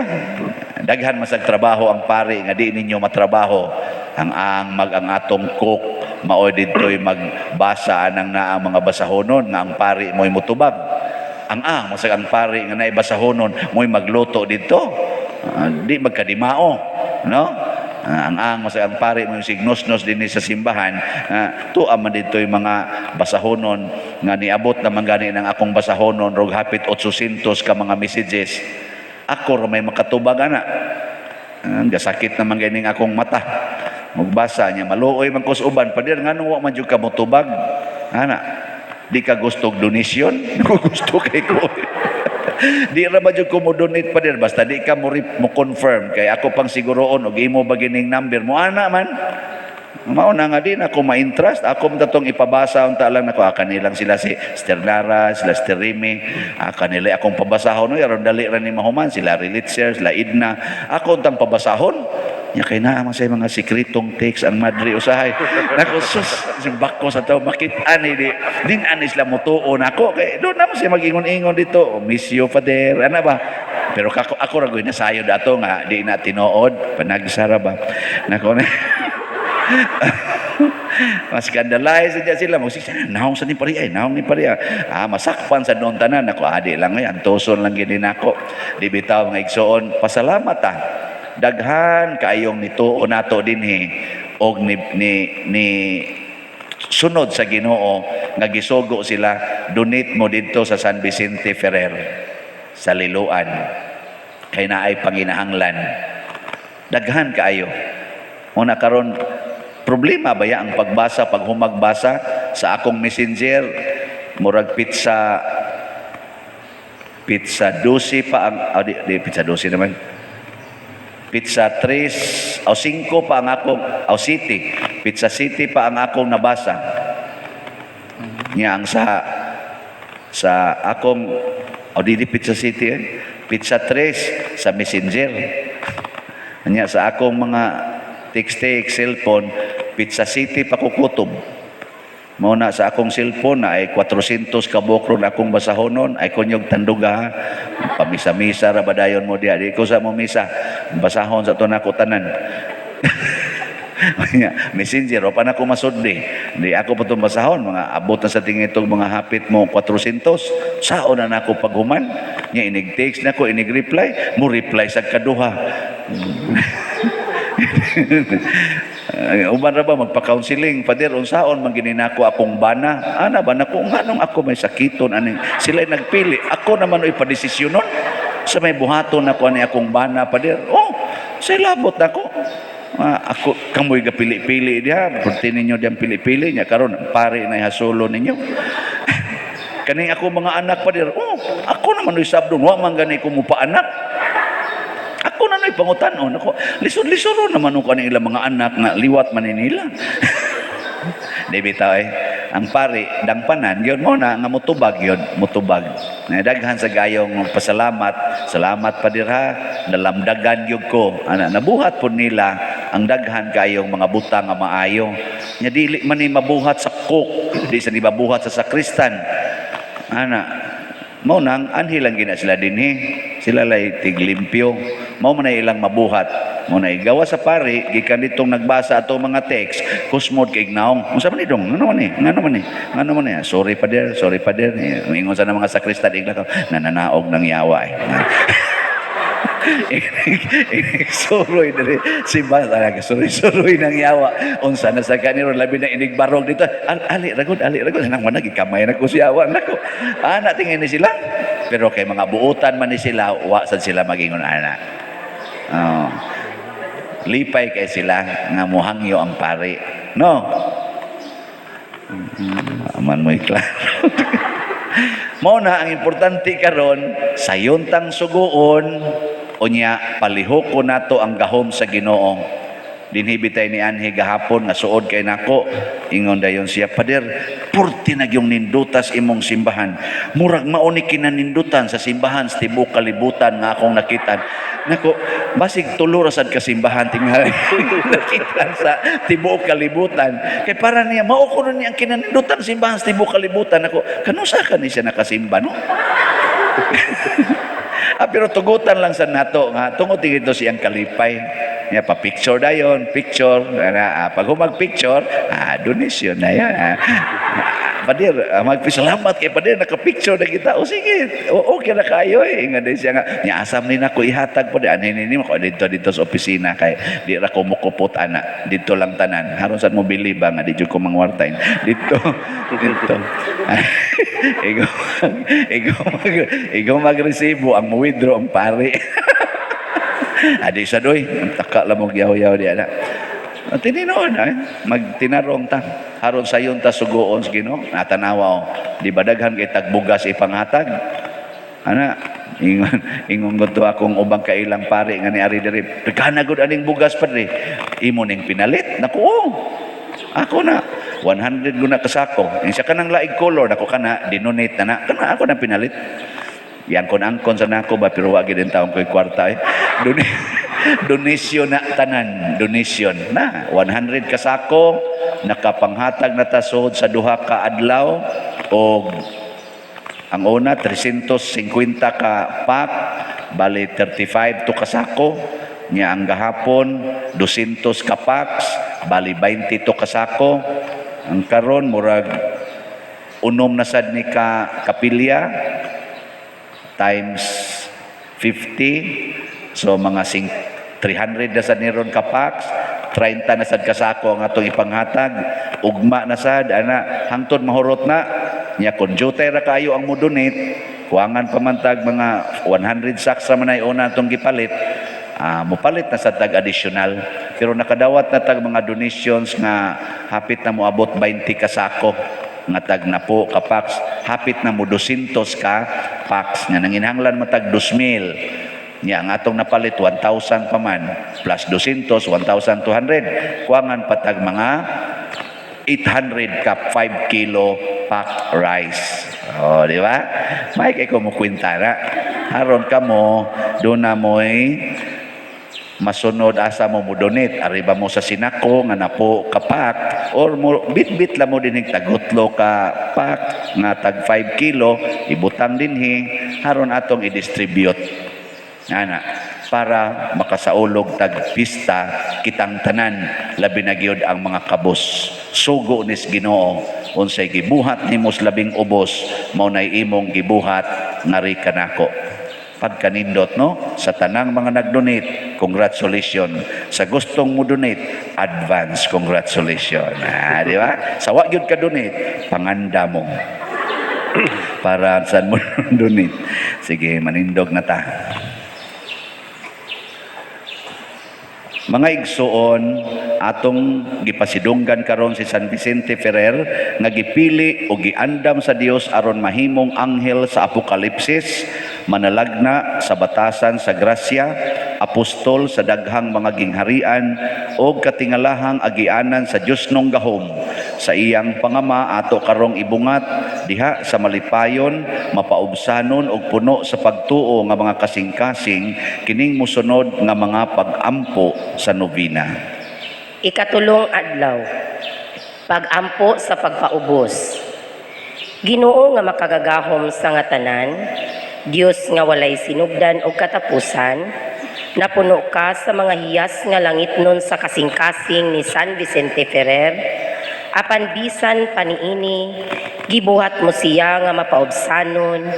Daghan masag trabaho ang pari nga di ninyo matrabaho. Ang mag ang atong cook maoy didto'y magbasa anang naa mga basahonon nga ang pari mo'y mutubag. Ang masag ang pari nga naay basahonon mo'y magluto didto. Ah, di magkadimao, no? Ah, ang masag ang pari mo signos-nos dinhi sa simbahan, ah, tuwa man didto'y mga basahonon nga niabot naman gani ng akong basahonon rog hapit 800 ka mga messages. Ako ra may makatubag ana. Ah, gasakit naman ganing akong mata. Mugbasa niya maluoy man ko sa uban, "Pader, nganong wa man jud ka motubag?" Ana, di ka gusto og donation? Gusto kay ko. Di ra ba jud ko mo donate pa din, basta di ka mo confirm kay ako pang siguroon og imo ba gining number mo ana man. Mao na nga din ako ma-interest. Ako man tatong ipabasa unta lang nako, ah, kanilang sila si Sister Lara, sila Sister Remy, ah, kanila akong pabasahon no, aron dali ra ni mahuman sila Relitzer, sila Idna. Ako untang pabasahon. Nya kay naa man say mga sikretong text ang madre usahay. Nako sus, bako sa tao makit-an ni di din ani sila motuo nako kay doon naman siya mag-ingon-ingon dito. "Oh, miss you, Father." Ana ba? Pero kako, ako ra gyud nasayod ato nga di na tinuod, panagsara ba. Nako na. Mas-scandalize dyan sila. Magsik, naong sa ni pariya, eh, naong ni pariya. Ah, masakpan sa doon tanan. Ako, adi lang ngayon, antuson lang gini nako. Di bitaw, mga igsoon, pasalamat ah. Daghan kaayong nituo nato dinhi og ni sunod sa Ginoo nga gisugo sila, donate mo didto sa San Vicente Ferrer sa Liloan kay naay panginahanglan. Daghan kaayo. Una karon, problema ba ya ang pagbasa, paghumagbasa sa akong Messenger, murag pizza pizza 12 pa ang, oh, di pizza 12 naman. Pizza 3 o 5 pa ang akong, o City. Pizza City pa ang akong nabasa. Nya ang sa akong, o di Pizza City eh. Pizza 3 sa Messenger. Nya sa akong mga text-text, cellphone, Pizza City pa kukutob. Mao na sa akong cellphone na ay 400 ka bukron akong basahonon ay kunyog tanduga, pamisa-misa ra ba dayon mo diha, di ko sa mo misa, basahon sa to nako tanan. Messenger o pa na ko masudli, di ako pa itong basahon, mga abot na sa tingin itong mga hapit mo 400 sao na nako paghuman. Nya inig text na ko, inig reply mo, reply sa kaduha. Ay, uban ra ba magpa-counseling, "Father, unsaon man gini nako akong bana?" Ana ba nako, nganong ako may sakiton ani? Sila nagpili, ako naman oy padesisyonon sa may buhaton nako ani akong bana, Father. Oh, say labot nako. Ah, ako kamoy gapili-pili diha, purti ninyo diyang pili-pili nya karon pare na hasulo ninyo. Kaning ako mga anak, Father, oh, ako naman oy sabdon, wa man gani ko mo anak. Ako na na'y pangutan-on. Ako, lisod-lisod naman ko kaning ilang mga anak nga liwat man ni nila. Di bitaw eh. Ang pari, dangpanan, yun mo na, nga mutubag yun, mutubag. Na daghan sa gayong pasalamat, "Salamat pa dirha, nalamdagan yun ko." Ana, nabuhat po nila ang daghan kayong mga butang nga maayo. Nya dili man ni mabuhat sa cook, di sa ni mabuhat sa sakristan. Ana, mao nang anhi lang gina sila dinhi. Sila lay tiglimpyo. Mao man na ilang mabuhat. Mao na igawa sa pari gikan ditong nagbasa ato mga text, kusmod kay naong. Unsa man ni dong? Ngano man ni? Ngano man ni? Ngano man ni? "Sorry, Father, sorry, Father." Ingon sa mga sakristan igla ka nananaog ng yawa eh. Inig suroy diri si ba talaga, suroy-suroy ng yawa. Unsa na sa kaniro, labi na inig barog dito. Ali ragod, ali ragod nang managi kamay na ko si yawa nako. Ana tingin ni sila. Pero kay mga buutan man ni sila, wa sad sila magingon ana. Oh. Lipay kay sila nga muhangyo ang pari. No? Aman mo'y klaro. Mao na ang importante karon, sayon tang suguon, unya palihoko nato ang gahom sa Ginoo. Dinhi bitay ni anhi gahapon nga suod kay nako, ingon dayon siya, "Pader, purti na gyung nindutas imong simbahan. Murag mao ni kinanindutan sa simbahan sa tibuok kalibutan nga akong nakitan." Nako, basig tulo ra sad ka simbahan tingali nakitan sa tibuok kalibutan. Kay para niya mao kuno niya ang kinanindutan simbahan sa tibuok kalibutan. Nako, kanusa ka ni siya nakasimba, no? Ah, pero tugutan lang sa nato nga tungod ito siyang kalipay. Nya pa picture dayon, picture. Ana, ah, pag humag picture, ah, donation na yan. Ah. "Pader, ah, magpasalamat kay Pader, naka-picture na kita." "O sige, o, okay na kayo eh." Nga din siya nga, nya asam ni nako ihatag po. Anhin ni ko dito dito sa opisina kay di ra ko mukupot ana. Dito lang tanan. Haron sad mo bili ba nga di jud ko mangwartain. Dito, dito. Ikaw magresibo, ang mo withdraw ang pare. Adi sa doy, ang taka lang mo yaw-yaw di ana. Tininoon ay magtinarong ta. Haron sayon ta suguon sa Ginoo. Natanawa o. Di ba daghan kay tagbugas ipanghatag? Ana, Ingon ingon ko to akong ubang kailang pare nga ni ari diri. Daghan gud aning bugas, padre. Imo ning pinalit. Naku, oh. Ako na 100 guna kasako. Siya kanang laig color nako kana dinonate na na. Kana ako na pinalit. Yang kon angkon sa nako ba, pero wa gid taon ko'y kwarta eh. Donation na tanan, donation na 100 kasako, nakapanghatag na ta sud sa 2 ka adlaw, og ang una 350 ka pack, bali 35 to kasako nya. Ang gahapon 200 ka packs, bali 20 to kasako. Ang karon murag unom na sad ni ka kapilya times 50, so mga 300 na sad ni ron ka packs, 30 na sad kasako ang atong ipanghatag. Ugma na sad ana, hangtod mahurot na nya. Kung jutay ra kayo ang mo-donate, kuangan pamantag mga 100 sacks ra man ay una atong gipalit. Mopalit na sa tag additional, pero nakadawat na tag mga donations nga hapit na moabot 20 kasako nga tag napo ka packs, hapit na mo 200 ka packs nga nanginhanglan matag 2,000 nya. Ang atong napalit 1,000 pa man, plus 200, 1,200, kuangan patag mga 800 ka 5 kilo pack rice. Oh, di ba? May kay ko mo kwenta na. Aron kamo do na mo'y masunod asa mo mo donate, ariba mo sa sinako nga napo ka pack or mo bit-bit la mo dinhig tagutlo ka pack nga tag 5 kilo, ibutang dinhi aron atong i-distribute ana para makasaulog tag pista kitang tanan, labi na gyud ang mga kabus. Sugo nis Ginoo, unsay gibuhat nimo sa labing ubos, mao nay imong gibuhat ngari kanako. Pagkanindot, no? Sa tanang mga nag-donate, congratulations. Sa gustong mo donate, advance congratulations. Ah, di ba? Sa wa gyud ka donate, panganda mo para saan mo donate. Sige, manindog na ta. Mga igsuon, atong gipasidunggan karon si San Vicente Ferrer nga gipili o giandam sa Dios aron mahimong anghel sa Apokalipsis, manalagna sa batasan sa grasya, apostol sa daghang mga gingharian o katingalahang agianan sa Dios nong gahom. Sa iyang pangama ato karong ibungat diha sa malipayon, mapaubsanon og puno sa pagtuo nga mga kasing-kasing kining mosunod nga mga pag-ampo sa nobina. Ikatulong adlaw, pag-ampo sa pagpaubos. Ginoo nga makagagahom sa nga tanan, Dios nga walay sinugdan o katapusan, napuno ka sa mga hiyas nga langitnon sa kasing-kasing ni San Vicente Ferrer, apan bisan paniini, gibuhat mo siya nga mapaubsanon,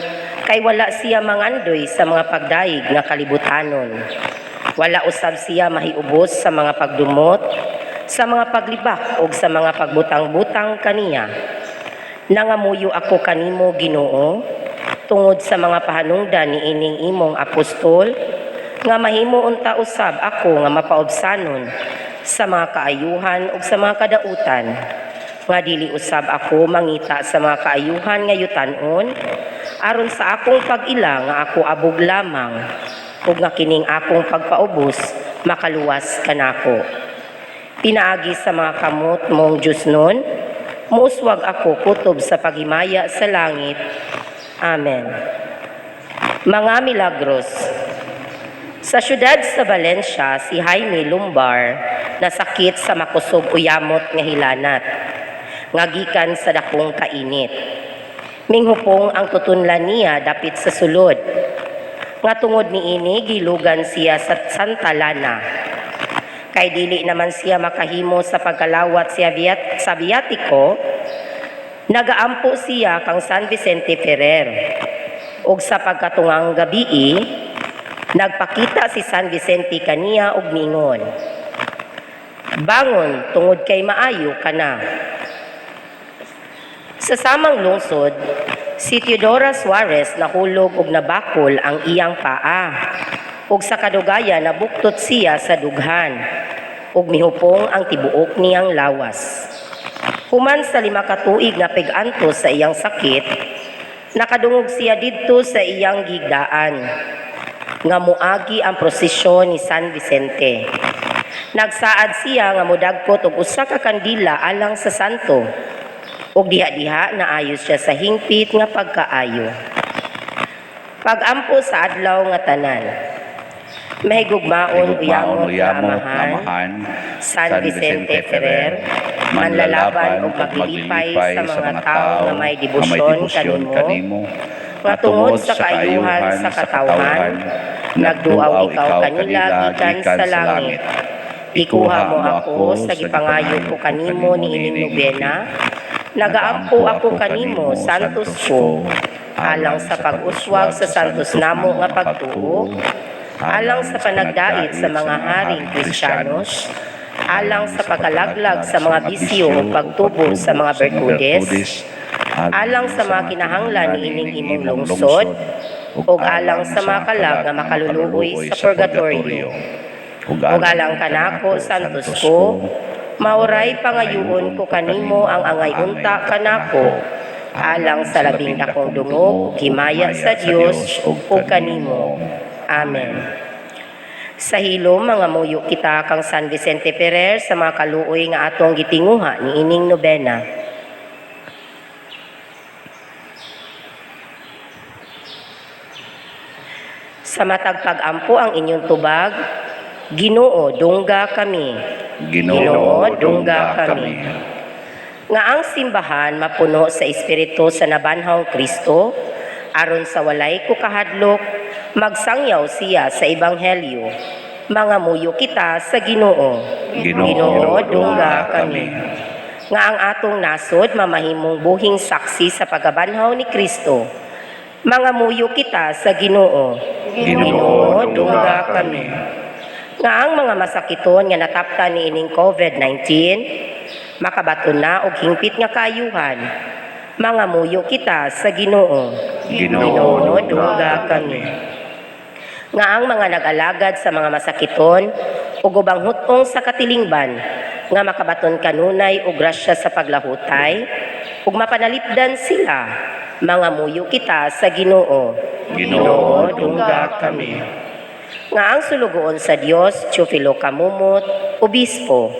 kay wala siya mangandoy sa mga pagdayeg nga kalibutanon. Wala usab siya mahiubos sa mga pagdumot, sa mga paglibak ug sa mga pagbutang-butang kaniya. Nangamuyo ako kanimo, Ginoo, tungod sa mga pahanungdan ni ining imong apostol, nga mahimo unta usab ako nga mapaubsanon sa mga kaayuhan ug sa mga kadautan, nga dili usab ako mangita sa mga kaayuhan nga yutanon, aron sa akong pag-ila nga ako abog lamang ug nga kining akong pagpaubos makaluwas kanako. Pinaagi sa mga kamot mong Diyos nun, muuswag ako kutob sa paghimaya sa langit. Amen. Mga milagros. Sa syudad sa Valencia, si Jaime Lumbar nasakit sa makusog uyamot nga hilanat, nga gikan sa dakong kainit. Minghupong ang tutunlan niya dapit sa sulod. Nga tungod niini gilugan siya sa Santa Lana. Kay dili naman siya makahimo sa pagkalawat siya sa biyatiko, nagaampo siya kang San Vicente Ferrer. Ug sa pagkatungang gabii, nagpakita si San Vicente kaniya og mingon, "Bangon tungod kay maayo ka na." Sa samang lungsod, si Teodora Suarez nahulog og nabakol ang iyang paa. Ug sa kadugayan nabuktot siya sa dughan ug mihupong ang tibuok niyang lawas. Human sa 5 ka tuig nga pig-antos sa iyang sakit, Nakadungog siya didto sa iyang gigdaan nga muagi ang prosesyon ni San Vicente. Nagsaad siya nga modagkot og usa ka kandila alang sa santo. Ug diha-diha naayo siya sa hingpit nga pagkaayo. Pagampo sa adlaw nga tanan. Mahigugmaon Mahigugmaon uyamot nga uyamot nga amahan, amahan, San Vicente Ferrer, manlalaban ug maglilipay sa mga tawo nga may debosyon kanimo, nga tungod sa kaayuhan sa katawhan, nagduaw ikaw kanila gikan sa langit. Ikuha mo ako sa gipangayo ko kanimo niining nobena. Nagaampo ako kanimo, Santos ko, alang sa pag-uswag sa santos namo nga pagtuo, alang sa panagdait sa mga haring Kristiyanos, alang sa pagkalaglag sa mga bisyo ug pagtubo sa mga bertudes, alang sa mga kinahanglan niining imong lungsod, ug alang sa mga kalag nga makaluluoy sa purgatorio. Ug alang kanako, Santos ko, mauray pangayuon ko kanimo ang angay unta kanako, alang sa labing dakong dungog ug himaya sa Dios ug kanimo. Amen. Sa hilom, mga muyo kita kang San Vicente Ferrer sa mga kaluoy nga atong gitinguha niining nobena. Sa matag pag-ampo ang inyong tubag, Ginoo, dungga kami. Ginoo, dungga kami. Nga ang simbahan mapuno sa espiritu sa nabanhawng Kristo, aron sa walay ko kahadlok, magsangyaw siya sa ebanghelyo. Mga muyo kita sa Ginoo. Ginoo, dungga kami. Nga ang atong nasod mamahimong buhing saksi sa pagkabanhaw ni Kristo. Mga muyo kita sa Ginoo. Ginoo, dungga kami. Nga ang mga masakiton nga nataptan niining COVID-19 makabaton na og hingpit nga kaayuhan. Mga muyo kita sa Ginoo. Ginoo, dungga kami. Nga ang mga nag-alagad sa mga masakiton ug ubang hutong sa katilingban nga makabaton kanunay og grasya sa paglahutay ug mapanalipdan sila. Mga muyo kita sa Ginoo. Ginoo, dungga kami. Nga ang sulugoon sa Dios, Teofilo Kamumot, Obispo,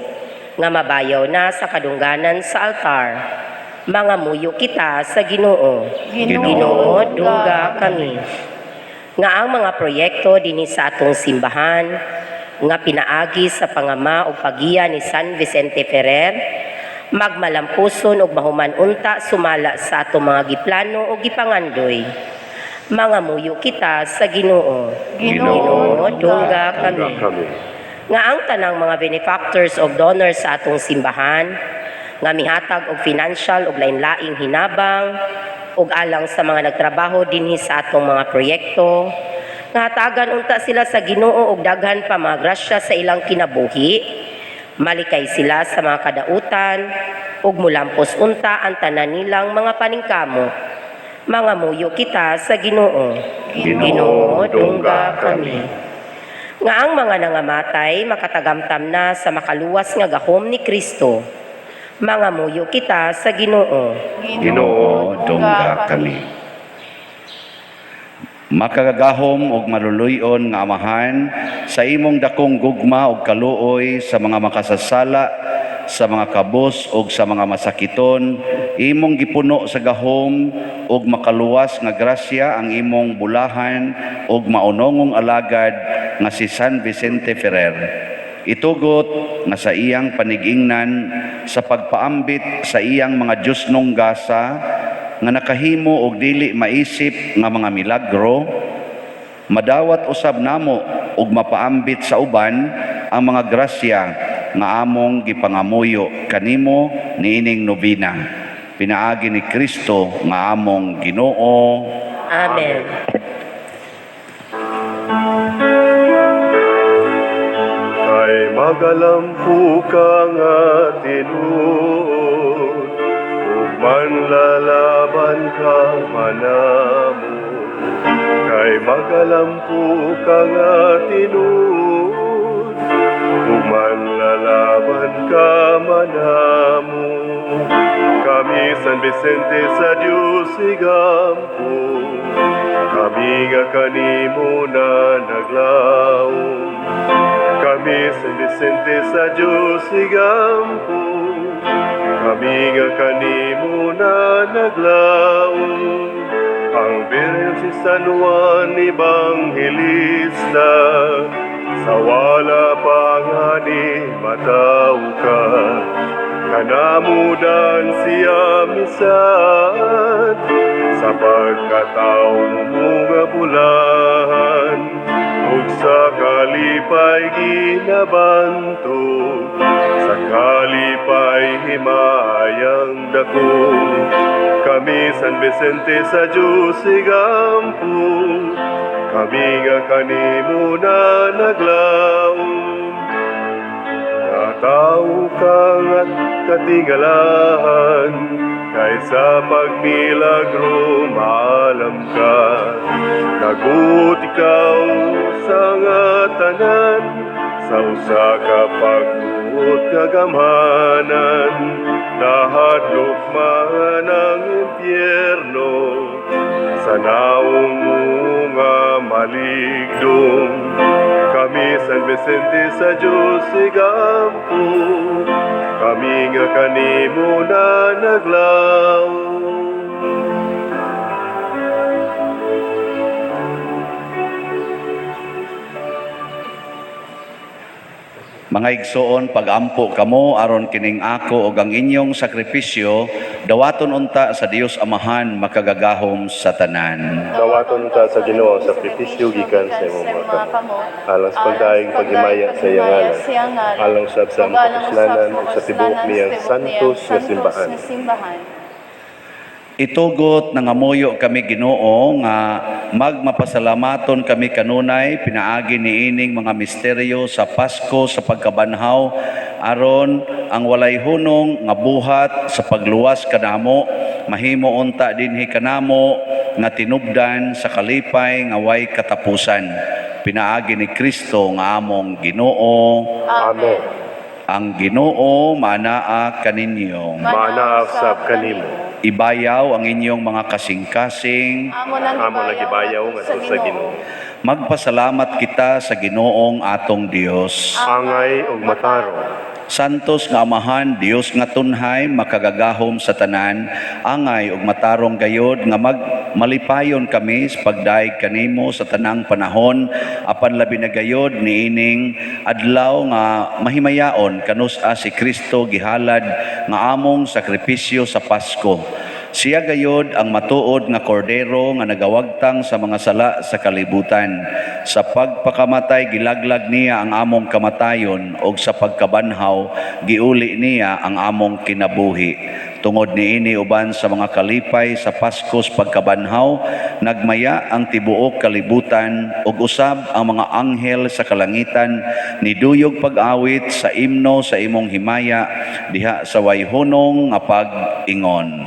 nga mabayaw na sa kadungganan sa altar. Mga muyo kita sa Ginoo. Ginoo, dungga kami. Nga ang mga proyekto dinhi sa atong simbahan nga pinaagi sa pangama ug pagiya ni San Vicente Ferrer magmalampuson ug mahuman unta sumala sa atong mga giplano ug gipangandoy. Mga muyo kita sa Ginoo. Ginoo, dungga kami. Kami. Nga ang tanang mga benefactors og donors sa atong simbahan nga mihatag og financial ug lain-laing hinabang ug alang sa mga nagtrabaho dinhi sa atong mga proyekto, nga hatagan unta sila sa Ginoo og daghan pa mga grasya sa ilang kinabuhi, malikay sila sa mga kadautan ug mulampos unta ang tanan nilang mga paningkamot. Mga muyo kita sa Ginoo. Ginoo, dungga kami. Nga ang mga nangamatay makatagamtam na sa makaluwas nga gahom ni Kristo. Mga muyo kita sa Ginoo. Ginoo, dungga kami. Makagagahom og maluluy-on nga Amahan, sa imong dakong gugma og kaluoy sa mga makasasala, sa mga kabos og sa mga masakiton, imong gipuno sa gahom og makaluwas nga grasya ang imong bulahan og maunongong alagad nga si San Vicente Ferrer. Itugot nga sa iyang panigingnan sa pagpaambit sa iyang mga Diyosnong gasa nga nakahimo og dili maisip nga mga milagro, madawat usab namo og mapaambit sa uban ang mga grasya nga among gipangamuyo kanimo niining nobina. Pinaagi ni Kristo nga among Ginoo. Amen. Kay magalampu ka nga tinuod, ug manlalaban ka manamo. Kay magalampu ka nga tinuod, ug manlalaban ka manamo. Kami San Vicente Vicente sa Dios igampo, kami nga kanimo na naglaom. Kami, San Vicente, sa Dios igampo, kami nga kanimo na naglaom. Ang Birhen si San Juan Evangelista, sa wala pa ngani mataw ka, kanamudan siya misan sa pagkatao mo nga bulahan, ug sa kalipay ginabanto, sa kalipay himayang dako. Kami, San Vicente, sa Diyos igampo, kami nga kanimo na naglaom. Natawo ka at katingalahan, kay sa pagmilagro maalam ka. Nagut ikaw sa nga tanan, sa usa ka pagbuot kagamhanan. Nahadlok man ang impyerno sa naong mo nga maligdong. Kami, San Vicente, sa Diyos igampo, kami nga kanimo na naglaom. Mga igsoon, pagampo kamo aron kining ako ug ang inyong sakripisyo dawaton unta sa Dios Amahan makagagahom sa tanan. Dawaton ta sa Ginoo sa sakripisyo gikan sa imong mga kamot, alang sa pagdaig paghimaya sa iyang ngalan, alang sab sa among kapuslanan ug sa tibuok niyang santos nga simbahan. Itugot nangamuyo kami, Ginoo, nga magmapasalamaton kami kanunay pinaagi niining mga misteryo sa Pasko sa pagkabanhaw, aron ang walay hunong nga buhat sa pagluwas kanamo mahimo unta dinhi kanamo nga tinubdan sa kalipay nga way katapusan pinaagi ni Kristo nga among Ginoo. Amen. Ang Ginoo manaa kaninyo. Maanaa sab kanimo. Ibayaw ang inyong mga kasing-kasing. Amo nagibayaw ngadto sa Ginoo. Magpasalamat kita sa Ginoong atong Dios. Angay ug matarong. Santos nga Amahan, Dios nga tunhay, makagagahom sa tanan, angay ug matarong gayod nga magmalipayon kami sa pagdayeg kanimo sa tanang panahon, apan labi na gayod niining adlaw nga mahimayaon kanus-a si Kristo gihalad nga among sakripisyo sa Pasko. Siya gayod ang matuod nga kordero nga nagawagtang sa mga sala sa kalibutan. Sa pagpakamatay gilaglag niya ang among kamatayon ug sa pagkabanhaw giuli niya ang among kinabuhi. Tungod niini uban sa mga kalipay sa Paskos pagkabanhaw, nagmaya ang tibuok kalibutan ug usab ang mga anghel sa kalangitan niduyog pag-awit sa imno sa imong himaya diha sa wayhunong nga pag-ingon.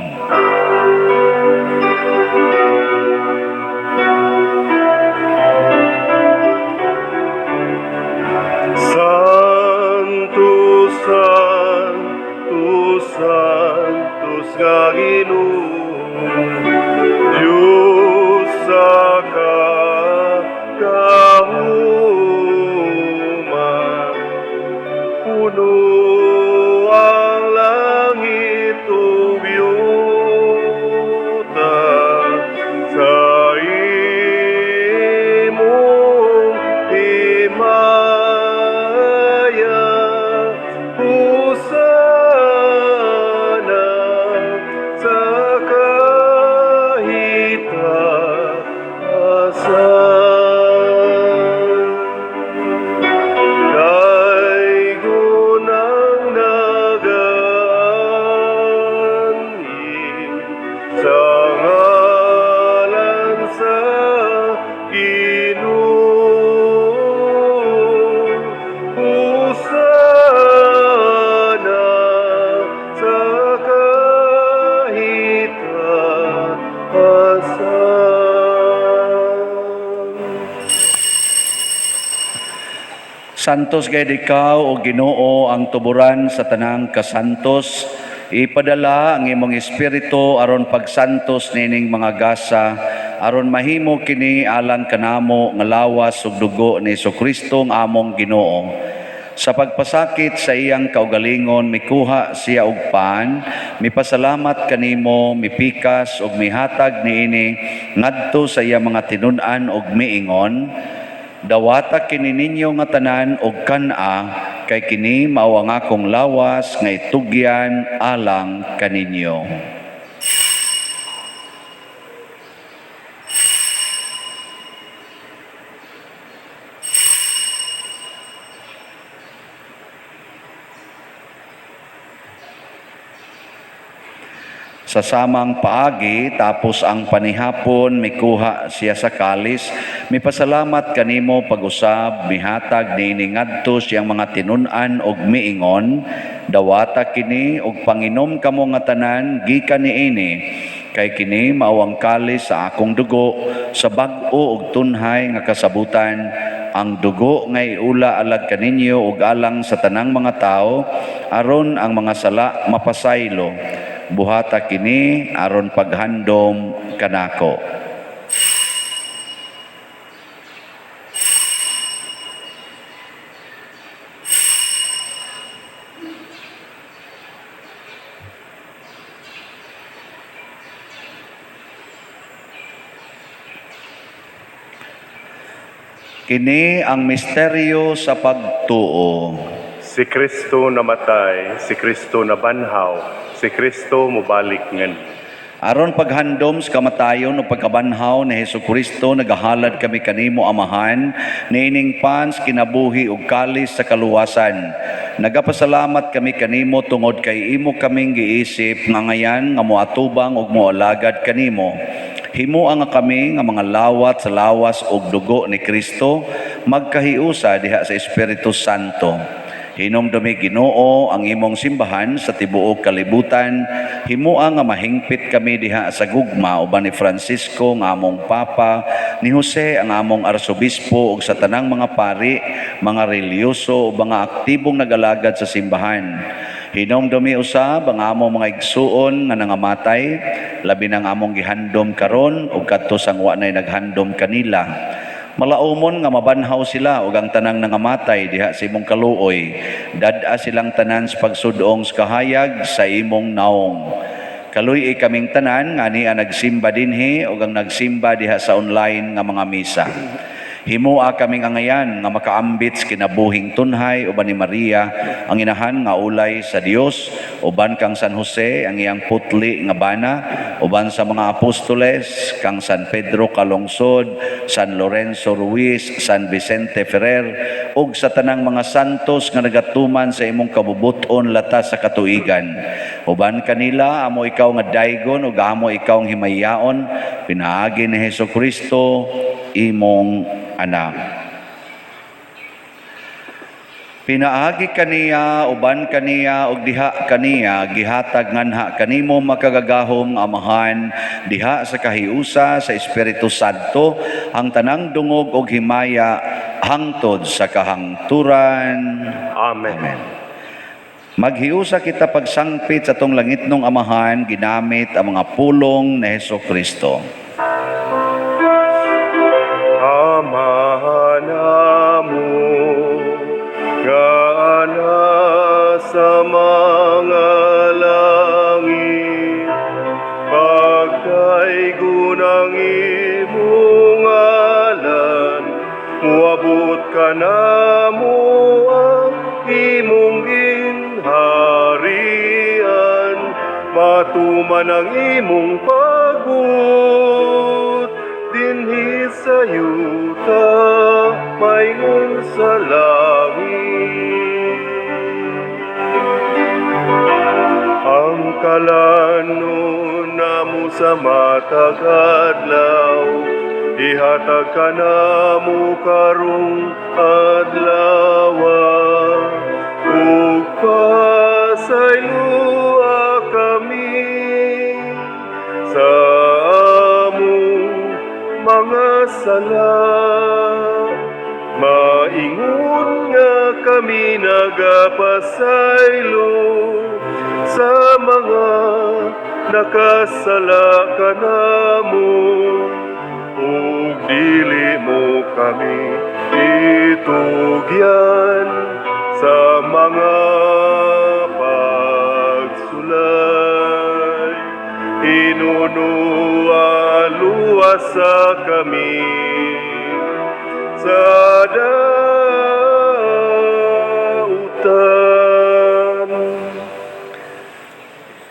Santo, Santo, Santos nga Ginoo, Diyos sa kagahuman, puno ang langit ug yuta sa imong himaya. Hosana sa kahitasan. Daygon ang nagaanhi sa ngalan sa Ginoo. Hosana sa kahitasan. Santos gayud ikaw o Ginoo, ang tuburan sa tanang kasantos. Ipadala ang imong espiritu aron pagsantos nining mga gasa, aron mahimo kini alang kanamo nga lawas ug dugo ni Hesukristo nga among Ginoo. Sa pagpasakit sa iyang kaugalingon, mikuha siya og pan, mipasalamat kanimo, mipikas ug mihatag niini ngadto sa iyang mga tinun-an ug miingon, "Dawata kini ninyo nga tanan og kan-a, kay kini mao ang akong lawas nga itugyan alang kaninyo." Sa samang paagi, tapos ang panihapon, mikuha siya sa kalis, mipasalamat kanimo pag-usab, mihatag niini ngadto siyang mga tinun-an og miingon, "Dawata kini og panginom kamo nga tanan gikan niini, kay kini mao ang kalis sa akong dugo sa bag-o ug tunhay nga kasabutan, ang dugo nga iula alang kaninyo ug alang sa tanang mga tawo aron ang mga sala mapasaylo. Buhata kini aron paghandom kanako." Kini ang misteryo sa pagtuo. Si Kristo namatay, si Kristo nabanhaw, si Kristo mobalik ngan. Aron paghandom sa kamatayon o pagkabanhaw ni Hesus Kristo, nagahalad kami kanimo, Amahan, niining pan sa kinabuhi ug kalis sa kaluwasan. Nagapasalamat kami kanimo tungod kay imo kaming giisip nga ngayan nga moatubang ug moalagad kanimo. Himoa nga kami nga mga lawat sa lawas ug dugo ni Kristo magkahiusa diha sa Espiritu Santo. Hinumdumi, Ginoo, ang imong simbahan sa tibuok kalibutan. Himoa nga mahingpit kami diha sa gugma uban ni Francisco nga among Papa, ni Jose ang among arsobispo ug sa tanang mga pari, mga relihiyoso ug mga aktibong nagalagad sa simbahan. Hinumdumi usab ang among mga igsuon nga nangamatay, labi nang among gihandom karon ug kadto sang wa nay naghandom kanila. Malaumon nga mabanhaw sila ug ang tanang nangamatay diha sa imong kaluoy. Dad-a silang tanan sa pagsudong sa kahayag sa imong naong. Kaluy-i kaming tanan nga ania nagsimba dinhi ug ang nagsimba diha sa online nga mga misa. Himoa kaming angayan nga makaambit sa kinabuhing tunhay uban ni Maria ang inahan nga ulay sa Dios, uban kang San Jose ang iyang putli nga bana, uban sa mga apostoles kang San Pedro Calungsod, San Lorenzo Ruiz, San Vicente Ferrer ug sa tanang mga santos nga nagatuman sa imong kabubut-on latas sa katuigan. Uban kanila amo ikaw nga daygon ug amo ikaw ang himayaon pinaagi ni Hesus Kristo imong anak. Pinaagi kaniya, uban kaniya, ug diha kaniya, gihatag nganha kanimo, makagagahom nga Amahan, diha sa kahiusa sa Espiritu Santo, ang tanang dungog ug himaya hangtod sa kahangturan. Amen. Amen. Maghiusa kita pagsangpit sa atong langitnong Amahan ginamit ang mga pulong ni Hesus Kristo. Ama namo nga nasa mga langit, pagdaygon ang imong ngalan, muabot kanamo ang imong ginharian, matuman ang imong pagbuot dinhi sa yuta maingon sa langit. Ang kalanon namo sa matag adlaw, ihatag kanamo karong adlaw, ug pasayloa kami sa among mga sala, maingon nga kami nagapasaylo. sa mga nakasala kanamo, ug dili mo kami itugyan sa mga pagsulay. Hinunua, luwasa kami sa dautan.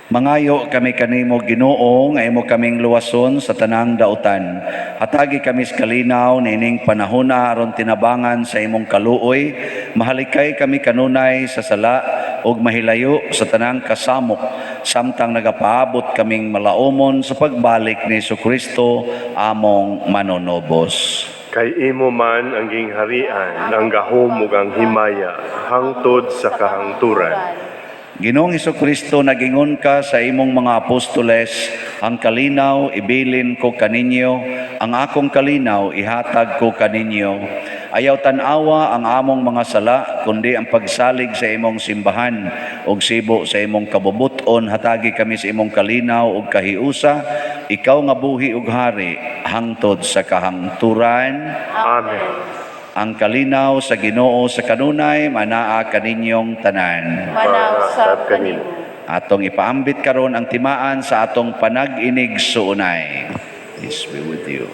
Mangayo kami kanimo, Ginoo, nga imo kaming luwason sa tanang dautan. Hatagi kami sa kalinaw niining panahona aron tinabangan sa imong kaluoy, mahalikay kami kanunay sa sala ug mahilayo sa tanang kasamok samtang nagapaabot kaming malaumon sa pagbalik ni Kristo among manonobos. Kay imo man ang gingharian, ang gahom ug ang himaya, hangtod sa kahangturan. Ginoong Kristo, nagingon ka sa imong mga apostoles, "Ang kalinaw ibilin ko kaninyo, ang akong kalinaw ihatag ko kaninyo." Ayaw tan-awa ang among mga sala, kundi ang pagsalig sa imong simbahan ug sibo sa imong kabubuton, hatagi kami sa imong kalinaw ug kahiusa, ikaw nga buhi ug hari hangtod sa kahangturan. Amen. Ang kalinaw sa Ginoo sa kanunay manaa kaninyong tanan. Manaa kanimo. Atong ipaambit karon ang timaan sa atong panag-inig suunay. Peace be with you.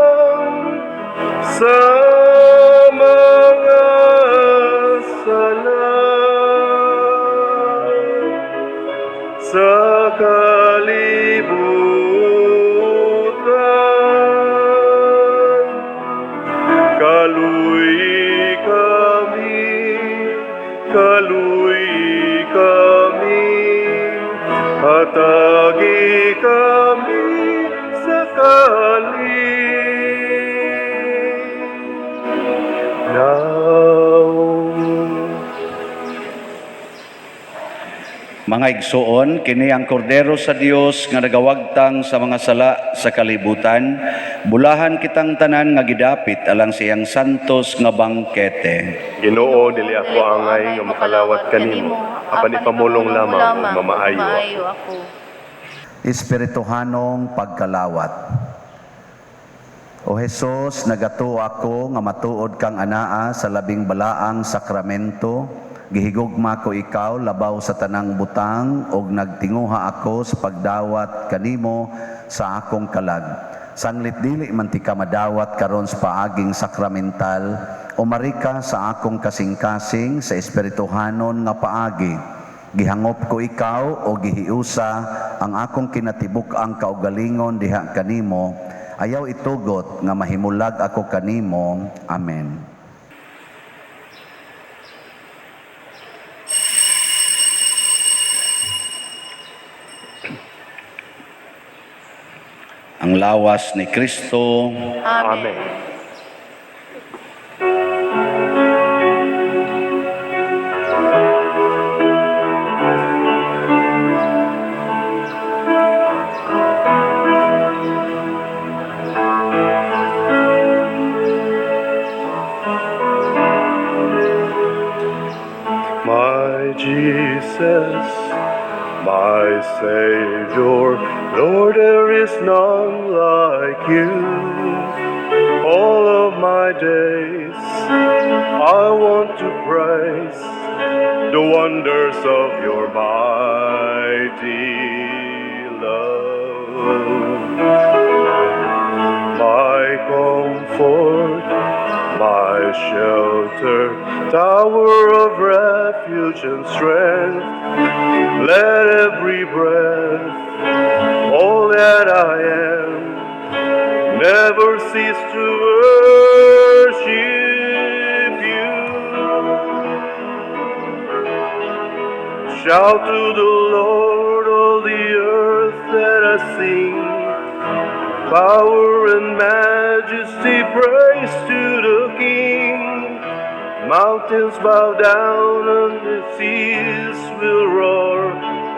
Kordero sa Dios nga nagawagtang sa mga sala sa kalibutan. Kaluy kami, kaluy kami, hatagi kami sa kalinaw. Mga igsoon, kini ang kordero sa Dios nga nagawagtang sa mga sala sa kalibutan. Bulahan kitang tanan nga gidapit alang sa iyang santos nga bangkete. Ginoo, dili ako angay nga makalawat kanimo, apan ipamulong lamang ug mamaayo ako. Ako. Espirituhanong pagkalawat. O Hesus, nagatuo ako nga matuod kang anaa sa labing balaang sakramento. Gihigugma ko ikaw labaw sa tanang butang ug nagtinguha ako sa pagdawat kanimo sa akong kalag. Sanglit dili man tika madawat karon sa paaging sakramental, umari ka sa akong kasing-kasing sa espirituhanon nga paagi. Gihangop ko ikaw o gihiusa ang akong kinatibuk-ang kaugalingon diha kanimo. Ayaw itugot nga mahimulag ako kanimo. Amen. Ang lawas ni Kristo. Amen. My Jesus, my Savior, Lord, there is none like you. All of my days, I want to praise the wonders of your mighty love. My comfort, my shelter, tower of refuge and strength. Let every breath, all that I am, never cease to worship you. Shout to the Lord, all the earth, let us sing. Power and majesty, praise to the King. Mountains bow down and the seas will roar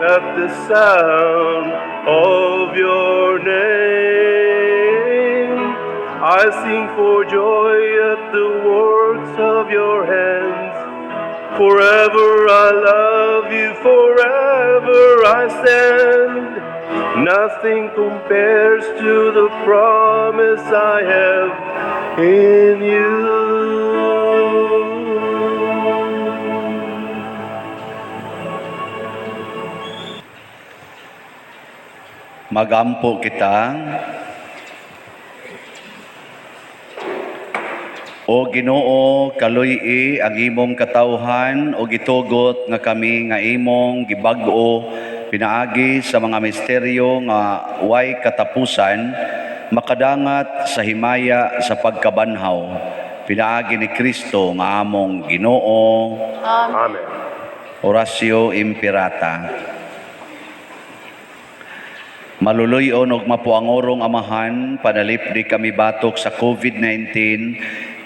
at the sound of your name. I sing for joy at the works of your hands. Forever I love you, forever I stand. Nothing compares to the promise I have in you. Magampo kita. O Ginoo, kaluy-i ang imong katawhan o gitugot nga kami nga imong gibag-o pinaagi sa mga misteryo nga way katapusan makadangat sa himaya sa pagkabanhaw pinaagi ni Kristo nga among Ginoo. Amen. Oratio Imperata. Maluluy-on og mapuangorong Amahan, panalipdi kami batok sa COVID-19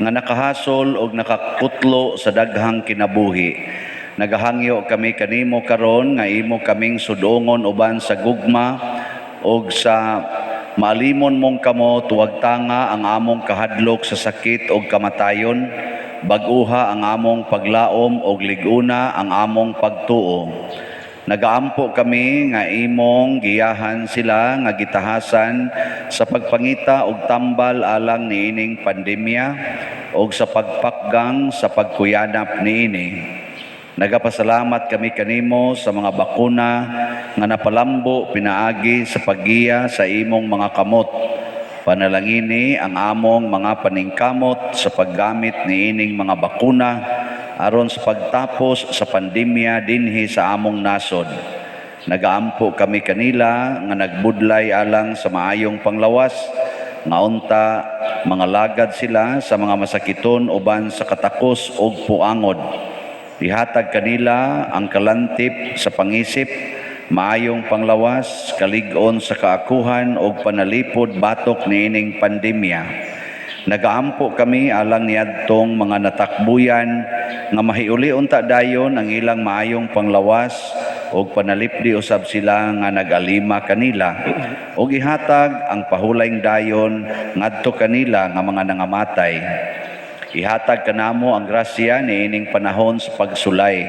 nga nakahasol og nakakutlo sa daghang kinabuhi. Nagahangyo kami kanimo karon nga imo kaming sudongon uban sa gugma og sa maalimon mong kamot, tuwagtanga ang among kahadlok sa sakit og kamatayon, bag-uha ang among paglaom og lig-una ang among pagtuo. Nagaampo kami nga imong giyahan sila nga gitahasan sa pagpangita og tambal alang niining pandemya og sa pagpakgang sa pagkuyanap niini. Nagapasalamat kami kanimo sa mga bakuna nga napalambo pinaagi sa paggiya sa imong mga kamot. Panalangini ang among mga paningkamot sa paggamit niining mga bakuna aron sa pagtapos sa pandemya dinhi sa among nasod. Nagaampo kami kanila nga nagbudlay alang sa maayong panglawas, nga unta mga lagad sila sa mga masakiton uban sa katakos og puangod. Ihatag kanila ang kalantip sa pangisip, maayong panglawas, kalig-on sa kaakuhan og panalipod batok niining pandemya. Nagaampo kami alang niadtong mga natakbuyan nga mahiuli unta dayon ang ilang maayong panglawas og panalipdi usab sila nga nagalima kanila og ihatag ang pahulayng dayon ngadto kanila nga mga nangamatay. Ihatag kanamo ang grasya niining panahon sa pagsulay,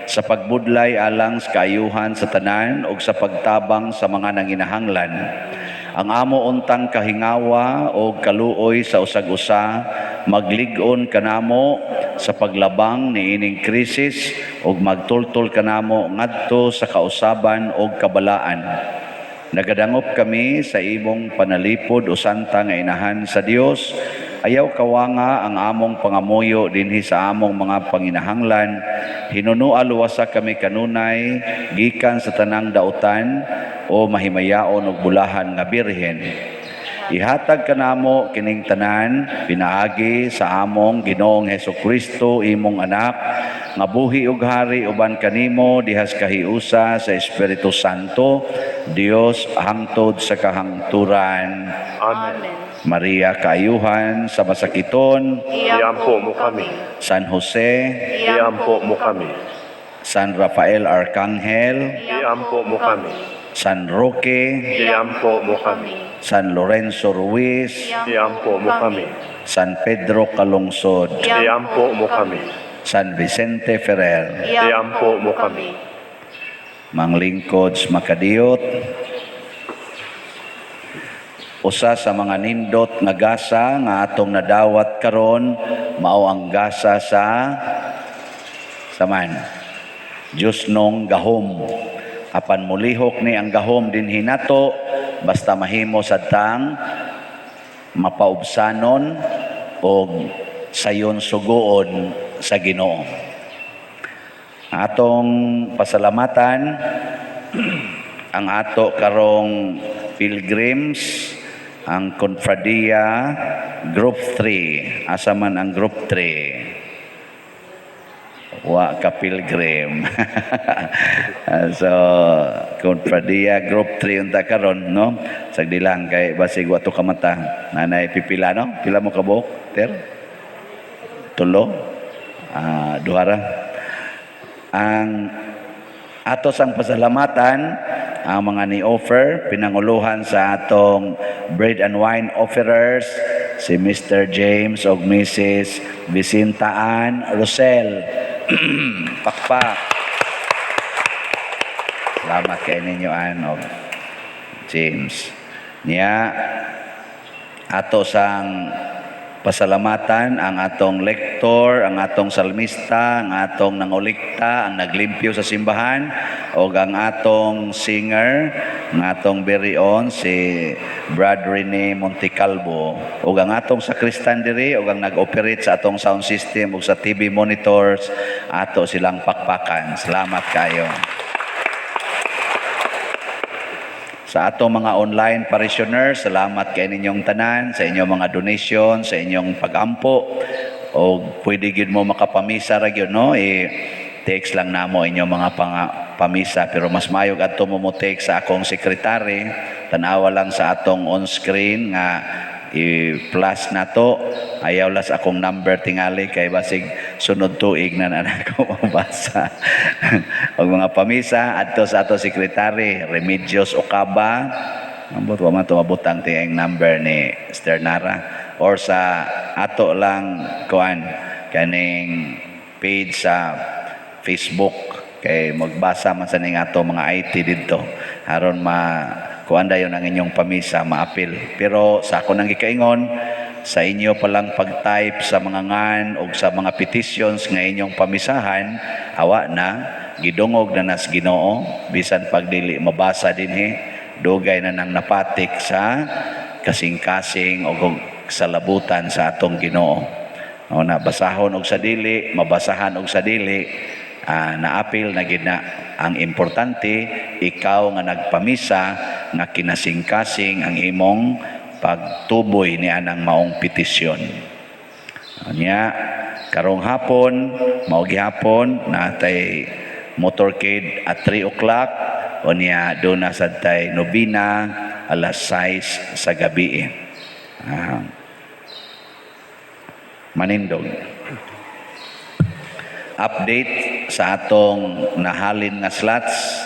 sa pagbudlay alang sa kaayuhan sa tanan og sa pagtabang sa mga nanginahanglan. Ang amo untang kahingawa o kaluoy sa usag-usa maglig-on kanamo sa paglabang niining krisis ug magtultol kanamo ngadto sa kausaban og kabalaan. Nagadangop kami sa imong panalipod o santa nga inahan sa Dios. Ayaw kawanga ang among pangamuyo dinhi sa among mga panginahanglan. Hinunua luwasa kami kanunay gikan sa tanang dautan o mahimayaon og bulahan nga birhen. Ihatag kanamo kining tanan pinaagi sa among Ginoong Hesukristo, imong anak, nga buhi ug hari uban kanimo dihas kahiusa sa Espiritu Santo, Dios hangtod sa kahangturan. Amen. Maria, kaayuhan sa masakiton. Iampo mo kami. San Jose, Iampo mo kami. San Rafael Arcangel, Iampo mo kami. San Roque, Iampo mo kami. San Lorenzo Ruiz, Iampo mo kami. San Pedro Calungsod, Iampo mo kami. San Vicente Ferrer. Iampo mo kami. Manglingkod sa makadiyot, usa sa mga nindot nga gasa nga atong nadawat karon mao ang gasa sa saman Diyos nong gahom. Apan mulihok ni ang gahom dinhi nato basta mahimo sadtang mapaubsanon og sayon sugoon sa Ginoo. Atong pasalamatan ang ato karong pilgrims, ang Konfradia Group 3. Asa man ang Group 3? Wa ka pilgrim. So, Konfradia Group 3 unta karon, no? Sagdi lang kay basig wa to kamata. Nanay pipila, no? Pila mo kabuok, Ter? Tulo? Ah, duha ra. Ang ato sang pasalamatan ang mga ni-offer, pinanguluhan sa atong bread and wine offerers, si Mr. James og Mrs. Vicintaan Rosel. Pakpak. Salamat kay ninyo, Ann og James. Niya ato sang pasalamatan ang atong lektor, ang atong salmista, ang atong nangulikta, ang naglimpyo sa simbahan, o ang atong singer, ang atong very own, si Brad Rene Montecalvo, o ang atong sakristan diri, o ang nag-operate sa atong sound system o sa TV monitors, ato silang pakpakan. Salamat kayo. Sa atong mga online parishioners, salamat kay ninyong tanan, sa inyong mga donation, sa inyong pagampo. O pwede gyud mo makapamisa ra gyud, no? I-text lang namo inyong mga pamisa, pero mas mayo adto mo mo text sa akong sekretary. Tan-awa lang sa atong on-screen nga i-plus nato. Ayaw las akong number tingali kay basig sunod tuig na na ako mabasa. Og mga pamisa adto sa ato sekretary Remedios Ocaba. Ambot wa man to mabutang tiang number ni Sister Nara, or sa ato lang kuan kaning page sa Facebook kay magbasa man sa ning ato mga IT didto aron ma kuan dayon ang inyong pamisa maapil. Pero sa ako nang gikaingon sa inyo palang pag-type sa mga ngan o sa mga petitions nga inyong pamisahan, awa na gidungog na nas Ginoo bisan pagdili mabasa dinhi, dugay na nang napatik sa kasing-kasing o sa labutan sa atong Ginoo. O na basahon og sa dili, mabasahan og sa dili, naapil na gid na. Ang importante, ikaw nga nagpamisa nga kinasing-kasing ang imong pagtuboy ni anang maong petisyon. Nya karong hapon, mao gihapon natay motorcade at 3 o'clock, unya do na sad tay nobina alas 6 sa gabi. Manindog. Update sa atong nahalin nga slots,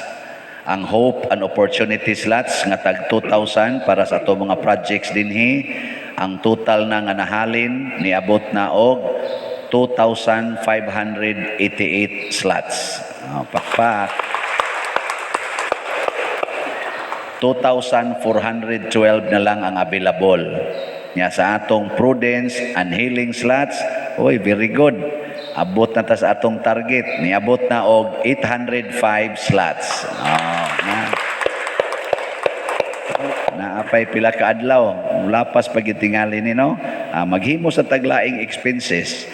ang Hope and Opportunity slots nga tag 2,000 para sa atong mga projects dinhi, ang total na nga nahalin niabot na og 2,588 slots. Oh, pakpak. 2,412 na lang ang available. Nya sa atong Prudence and Healing slots, oy, very good. Abot na ta sa atong target. Niabot na og 805 slots. Oh, na. Naapay pila ka adlaw. Lapas pag tingali ni, no? Maghimo sa taglaing expenses.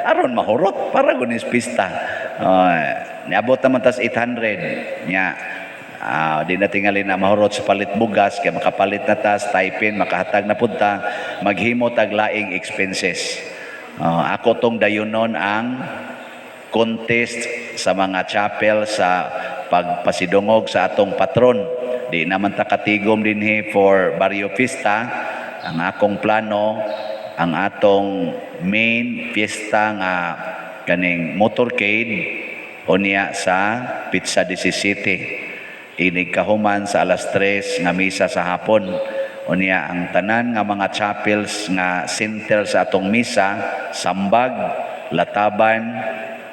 Aron mahurot para gunis pista. Niabot naman tas 800. Nya di na tingali na mahurot sa palit bugas kay makapalit na tas typin makahatag na punta, maghimo taglaing expenses. Ako tong dayunon ang contest sa mga chapel sa pagpasidungog sa atong patron. Di naman ta katigom dinhi for Barrio Fiesta. Ang akong plano, ang atong main fiesta nga kaning motorcade unya sa Pizza City. Inig kahuman sa alas 3 nga misa sa hapon. Unya ang tanan nga mga chapels nga center sa atong misa, Sambag, Lataban,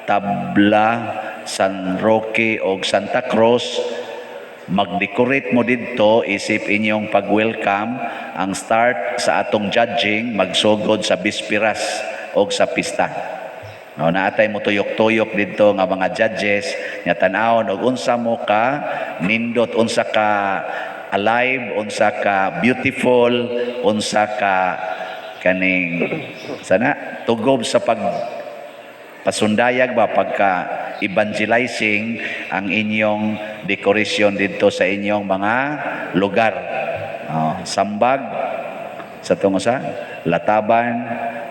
Tabla, San Roque og Santa Cruz, magdecorate mo didto isip inyong pag-welcome. Ang start sa atong judging magsugod sa bispiras og sa pista. No, naatay mo tuyok-tuyok didto nga mga judges nga tan-awon og unsa mo ka nindot, unsa ka alive, unsa ka beautiful, unsa ka kaning sana tugob sa pag pasundayag ba, pagka evangelizing ang inyong decoration dito sa inyong mga lugar. Oh, Sambag sa tungo sa Lataban,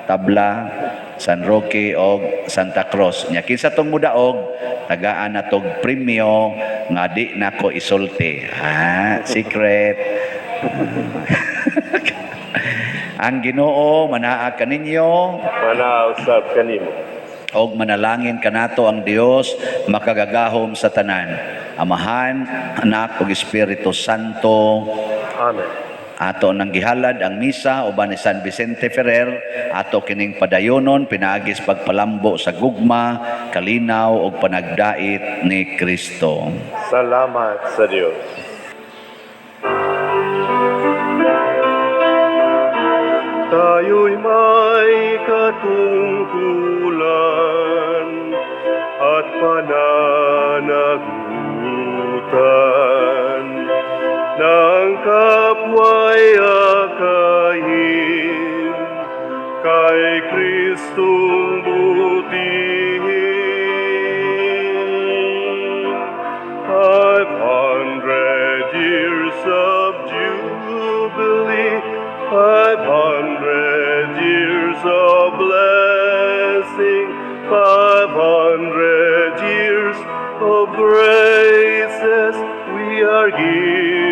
Tabla, San Roque og Santa Cruz. Nya kinsa tong mudaog, tagaan na tog premyo nga di nako isulti. Ah, secret. Ang Ginoo manaa kaninyo. Manaa usab kanimo. Og manalangin kanato ang Dios makagagahom sa tanan, Amahan, Anak ug Espiritu Santo. Amen. Ato nang gihalad ang misa uban ni San Vicente Ferrer. Ato kining padayonon pinaagi sa pagpalambo sa gugma, kalinaw ug panagdait ni Kristo. Salamat sa Dios. Tayo'y may katungkulan at pananagutan ng kapwa'y akayin kay Kristong butihin. 500 years of jubilee, 500 years of blessing, 500 years of graces we are given.